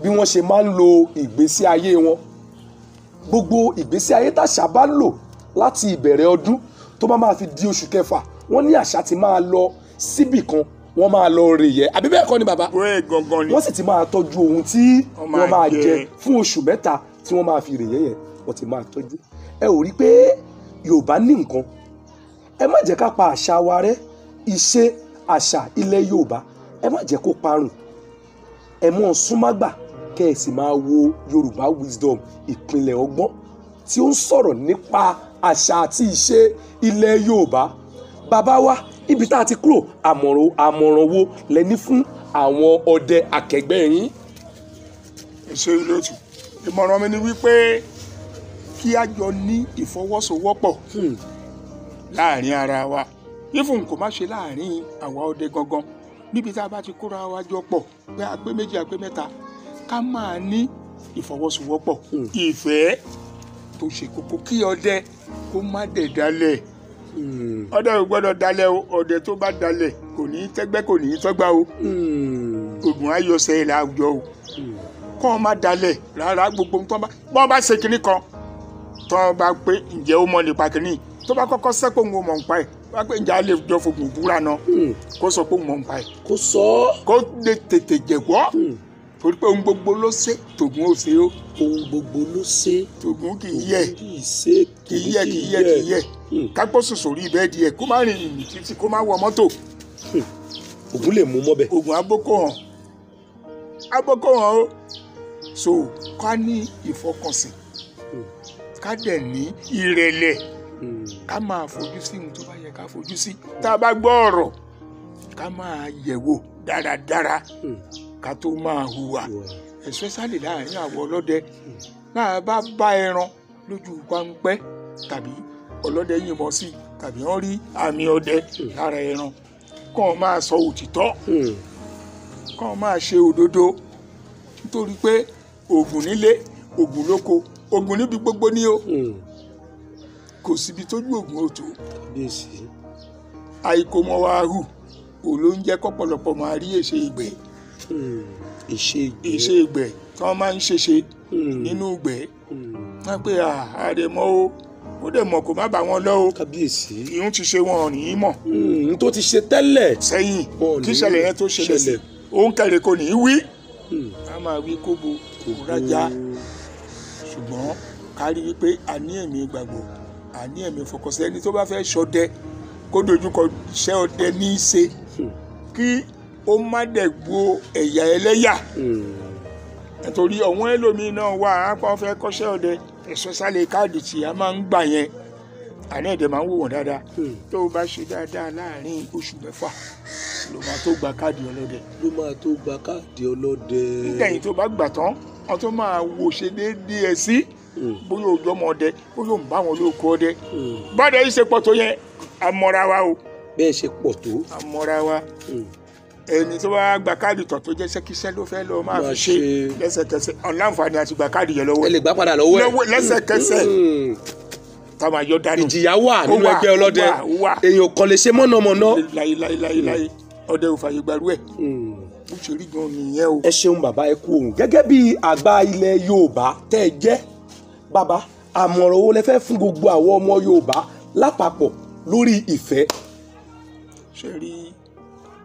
bí wọ́n ṣe máa ń lo ìgbésí ayé wọn. Gbogbo ìgbésí ayé tàṣà bá lò láti ìbẹ̀rẹ̀ ọdún tó bá máa fi di oṣù kẹfà, wọ́n ní àṣà ti máa lọ síbì kan, wọ́n máa lọ rè yẹ. Àbí bẹ́ẹ̀ kọ́ ni bàbá? Wọ́n sì ti máa tọ́jú ohun tí wọ́n máa jẹ fún oṣù mẹ́ta tí wọ́n máa fi rè yẹ yẹn, wọ́n ti máa tọ́jú. Ẹ ò rí pé Yorùbá ní nǹkan. Ẹ má jẹ́ ká pa àṣà wa rẹ́, ìṣe àṣà ilẹ̀ Yorùbá, ẹ má jẹ́ kó parun. Ẹ mọ́ súnmágbà kẹ́ ẹ sì máa wo Yorùbá Wisdom ìpìlẹ̀ ọgbọ́n tí ó ń sọ̀rọ̀ nípa àṣà àti ìṣe ilẹ̀ Yorùbá. Bàbá wa, ibi tá a ti kúrò, àmọ̀ràn wo lẹ ní fún àwọn ọdẹ akẹgbẹ́ yín? Ṣe olóòtú, ìmọ̀ràn mi ni wípé kí a jọ ní ìfọwọ́sowọ́pọ̀ láàrin ara wa, ifun kò má ṣe láàrin àwa ọdẹ gangan, níbi tá a bá ti kóra wa jọ pọ̀ pé a pé méjì, a pé mẹ́ta, ká máa ní ìfọwọ́sowọ́pọ̀, ìfẹ́ tó ṣe kókó, kí ọdẹ kó má dẹ̀ dalẹ̀. Ọdẹ ò gbọ́dọ̀ dalẹ̀ o, ọdẹ tó bá dalẹ̀ kò ní í tẹ́gbẹ́, kò ní í tọ́gbà o, ògùn ayọ̀sẹ̀ láwùjọ o. Kọ́ ọ má dalẹ̀ rárá, gbogbo tó bá bọ́n bá ṣe kinní kan, tó bá pé ǹjẹ́ ó mọ̀ nípa kinní, tó bá kọ́kọ́ sẹ́pọ̀ ń mọ̀ nípa ẹ̀, bá pé ǹjẹ́ a lè jọ fògùn búra náà, kó sọ pé òun mọ̀ nípa ẹ̀, kó sọ ọ́, kó lè tètè jẹ̀wọ́, torí pé ohun gbogbo ló ṣe tògùn ó ṣe ó, ohun gbogbo ló ṣe tògùn kì í yẹ, kì í ṣe, kì í yẹ, kì í yẹ, kì í yẹ, kápọ́ sùn sórí bẹ́ẹ̀dì ẹ̀, kó má rìn ìrìn títí, kó má wọ mọ́tò. Ògùn lè mú mọ́bẹ̀. Ògùn abókò hàn, abókò hàn ó. So ká ní ìfọkànsìn, ká dẹ̀ ní ìrẹ̀lẹ̀, ká máa fojú sí ohun tó bá yẹ ká fojú sí. Tá a bá gbọ́ ọ̀rọ̀, ká máa yẹ̀wò dáradára ká tó máa hùwà, especially láàrin àwọn ọlọ́dẹ. Náà bá bá ẹran lójú páńpẹ́, tàbí ọlọ́dẹ yìnbọn sí, tàbí wọ́n rí àmì ọdẹ lára ẹran, kàn máa sọ òtítọ́, kàn máa ṣe òdodo, nítorí pé ògùn nílé, ògùn lóko, ògùn níbi gbogbo ní o, kò síbi tójú ògùn ò tó. Àìkò mọ wa hù ò ló ń jẹ́ kọ́pọ̀lọpọ̀ máa rí èṣe ìgbẹ́, èṣe ìgbẹ́ tí wọ́n máa ń ṣeṣe nínú ìgbẹ́, wọ́n pé ààrẹ mọ́ o, ó dẹ̀ mọ̀ kó má bà wọ́n lọ o. Kábíyèsí. Ìhun ti ṣe wọn ò ní í mọ̀. N tó ti ṣe tẹ́lẹ̀ sẹ́yìn, kí ìṣẹ̀lẹ̀ yẹn tó ṣẹlẹ̀ sí òun kẹrẹ̀ kò ní í wí. A máa wí kóbo kò rájà, ṣùgbọ́n ká rí wípé a ní ẹ̀mí ìgbàgbọ́, a ní ẹ̀mí ìfọkànsìn. Ẹni tó bá fẹ́ ṣọdẹ kó dojúkọ iṣẹ́ ọdẹ ní í ṣe, kí ó má dẹ̀ gbo ẹ̀yà ẹlẹ́yà, nítorí ọ̀wọ́n ẹlòmíín náà wà á kọ́ fẹ́ kọ́ṣẹ́ ọdẹ, especially káàdì tí a máa ń gbà yẹn, àní ẹ̀dẹ̀ máa ń wò wọ́n dáadáa. Tó o bá ṣe dáadáa láàrin oṣù mẹ́fà ló máa tó gba káàdì ọlọ́dẹ. Ló máa tó gba káàdì ọlọ́dẹ. Nígbẹ̀yìn tó bá gbà tán, wọ́n tó máa wò ṣe déédéé ẹ sí, bóyá ojú ọmọ ọdẹ, bóyá òun bá wọn lóko ọdẹ. Bọ́dẹ yìí ṣe pọ̀ tó yẹn, àmọ́ra wa o. Bẹ́ẹ̀ ṣe pọ̀ tó. Àmọ́ra wa. Ẹni tó bá gba káàdì tán tó jẹ́ ṣẹ́kíṣẹ́ ló fẹ́ lọ máa fi ṣe lẹ́sẹ̀kẹsẹ̀, ọ̀làǹfààní àti gba káàdì yẹn lọ́wọ́. Ẹ lè gbà padà lọ́wọ́ ẹ̀. Lẹ́sẹ̀kẹsẹ̀ táwọn àyọ dànù. Ìjìyà wà nínú ẹgbẹ́ ọlọ́dẹ, èèyàn kàn lè ṣe mọ̀nàmọ́ná. Láyéláyéláyé ọdẹ ò fààyè gbarú ẹ̀. Bó ṣe rí gan nìyẹn o. Ẹ ṣeun bàbá, ẹ kú òun. Gẹ́gẹ́ bí àgbà ilẹ̀ Yorùbá tẹ́ ẹ jẹ́ bàbá, àmọ̀ràn wo lẹ fẹ́ fún gbogbo àwọn ọmọ Yorùbá lápapọ̀ lórí ìfẹ́? Ṣe rí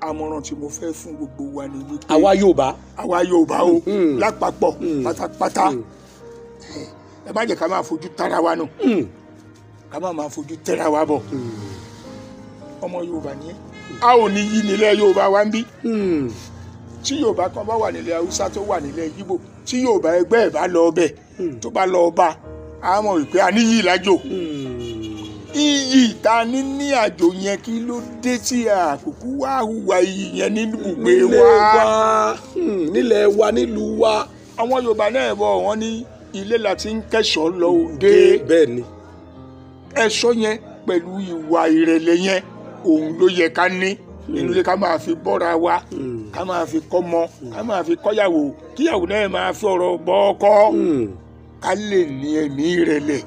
àmọ̀ràn tí mo fẹ́ fún gbogbo wa ni wípé àwa Yorùbá, àwa Yorùbá o lápapọ̀ pátápátá, ẹ má jẹ́ ká máa fojú tara wa nù, ká má máa fojú tẹ́ra wa bọ̀. Ọmọ Yorùbá ni ẹ́, a ò ní yí nílẹ̀ Yorùbá wa ń bí. Tí Yorùbá kan bá wà nílẹ̀ Haúsá tó wà nílẹ̀ Yíbò, tí Yorùbá ẹgbẹ́ ẹ̀ bá lọ ọbẹ̀, tó bá lọ ọba, a mọ̀ wípé a níyì lájò. Iyì ta ní ní àjò yẹn, kí ló dé tí àkókò wá hùwà iyì yẹn nínú ibùgbé wa, nílẹ̀ wa, nílùú wa? Àwọn Yorùbá náà bọ̀ wọ́n ní ilé la ti ń kẹ́ṣọ̀ọ́ lọ òde. Bẹ́ẹ̀ ni. Ẹ̀ṣọ́ yẹn pẹ̀lú ìwà ìrẹ̀lẹ̀ yẹn, òun ló yẹ ká ní nínú ilé, ká máa fi bọ́ra wa, ká máa fi kọ́mọ, ká máa fi kọ́yàwó, kíyàwó náà máa fi ọ̀rọ̀ bọ́ ọkọ, ká lè ní ẹ̀mí ìrẹ̀lẹ̀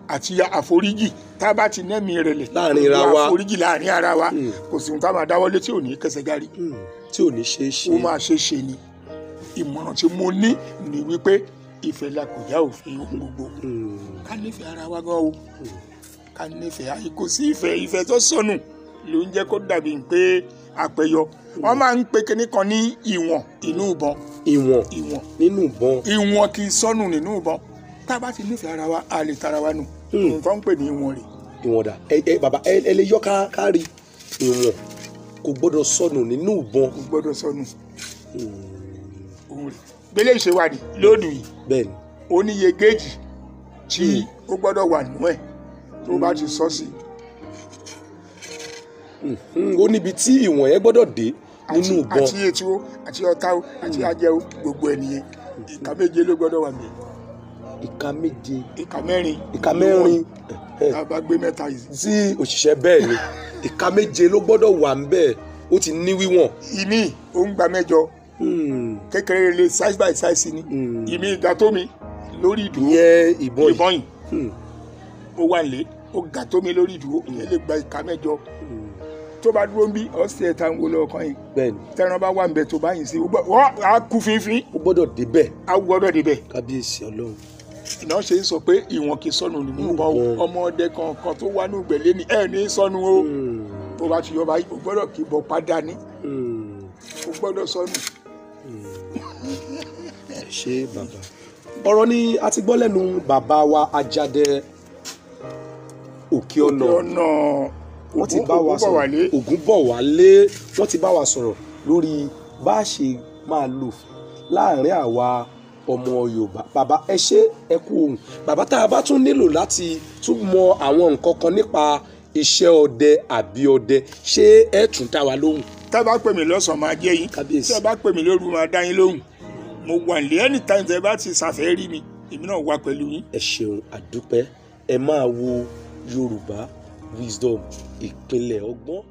àti àforíjì. Tá a bá ti nẹ́mí ìrẹ̀lẹ̀ láàrin ara wa, àforíjì láàrin ara wa, kò sí ohun tá a máa dáwọ́lé tí ò ní kẹsẹ̀ gárí, tí ò ní ṣe é ṣe. Ó máa ṣe é ṣe ni. Ìmọ̀ràn tí mo ní ni wípé ìfẹ́ la kò já òfin gbogbo. Ká nífẹ̀ẹ́ ara wa gan o, ká nífẹ̀ẹ́. Kò sí ìfẹ́, ìfẹ́ tó sọnù ló ń jẹ́ kó dàbí pé àpẹyọ. Wọ́n máa ń pe kinní kan ní ìwọ̀n inú ìbọn. Ìwọ̀n ìwọ̀n nínú ìbọn. Ìwọ̀n kì í sọnù nínú ìbọn. Tá a bá ti nífẹ̀ẹ́ ara wa, a lè tara wa nù. Nǹkan ń pè ní ìwọ̀n rẹ̀. Ìwọ̀n dà, ẹ bàbá, ẹ lè yọ ká rí ìwọ̀n kò gbọ́dọ̀ sọnù nínú ìbọn. Kò gbọ́dọ̀ sọnù. Òun rẹ̀ gbélé ìṣe wa ni lóòdù yìí. Bẹ́ẹ̀ni. Ó níye géèjì tí ó gbọ́dọ̀ wà nínú ẹ̀ tó bá ti sọ sí. Ó níbi tí ìwọ̀n yẹn gbọ́dọ̀ dé nínú ìbọn. Àti etí o, àti ọ̀tá o, àti ajẹ o, gbogbo ẹ̀ nìyẹn. Ìka méje ló gbọ́dọ̀ wà mí. Ìka méje. Ìka mẹ́rin. Ìka mẹ́rin. Tá a bá gbé mẹ́ta yìí. Sí òṣìṣẹ́ bẹ́ẹ̀ ni ìka méje ló gbọ́dọ̀ wà ń bẹ́ẹ̀, ó ti ní wíwọ̀n. Ìmí ó ń gba mẹ́jọ. Kékeré lè size by size ni. Ìmí ga tó mi lórí ìdúró. Ìyẹn ìbọn yìí. Ìbọn yìí. Ó wà lé, ó ga tó mi lórí ìdúró, ìyẹn lè gba ìka mẹ́jọ. Tó bá dúró ń bí ọ̀sẹ̀ ẹ̀ta ń wo lọ́ọ̀kan yìí. Bẹ́ẹ̀ni. Tẹran bá wà ń bẹ tó bá yìí sí, wọ́n á kú fínfín. Ó gbọ́dọ̀ débẹ̀. Á gbọ́dọ̀ débẹ̀. Kábíyèsí Ọlọ́run. Iná ṣe ń sọ pé ìwọ̀n kì í sọnù nínú ìbọn ọmọdé kankan tó wà nùgbẹ̀lé ni ẹ̀ ní sọnù o. Tó bá ti yọba o gbọ́dọ̀ kì í bọ̀ padà ní. O gbọ́dọ̀ sọnù. Ẹ ṣé bàbá. Ọ̀rọ̀ ni a ti gbọ́ lẹ́nu bàbá wa Ajadẹ Òkè Ọ̀nà. Wọ́n ti bá wa sọ̀rọ̀ Ògúnbọ̀wálé. Wọ́n ti bá wa sọ̀rọ̀ lórí bá a ṣe máa lò láàrin àwa ọmọ Yorùbá. Bàbá ẹ ṣé, ẹ kú ohùn. Bàbá, tá a bá tún nílò láti tún mọ àwọn nǹkan kan nípa iṣẹ́ ọdẹ àbí ọdẹ, ṣé ẹ tún dá wa lóhùn? Tá a bá pè mí lọ́sàn-án máa jẹ́ yín, tí a bá pè mí lóru máa dá yín lóhùn. Mo wà ní anytime tẹ́ bá ti ṣàfẹ́ rí mi, èmi náà wà pẹ̀lú yín. Ẹ ṣeun, àdúpẹ́. Ẹ máa wo Yorùbá Wisdom, ìpínlẹ̀ ọgbọ́n.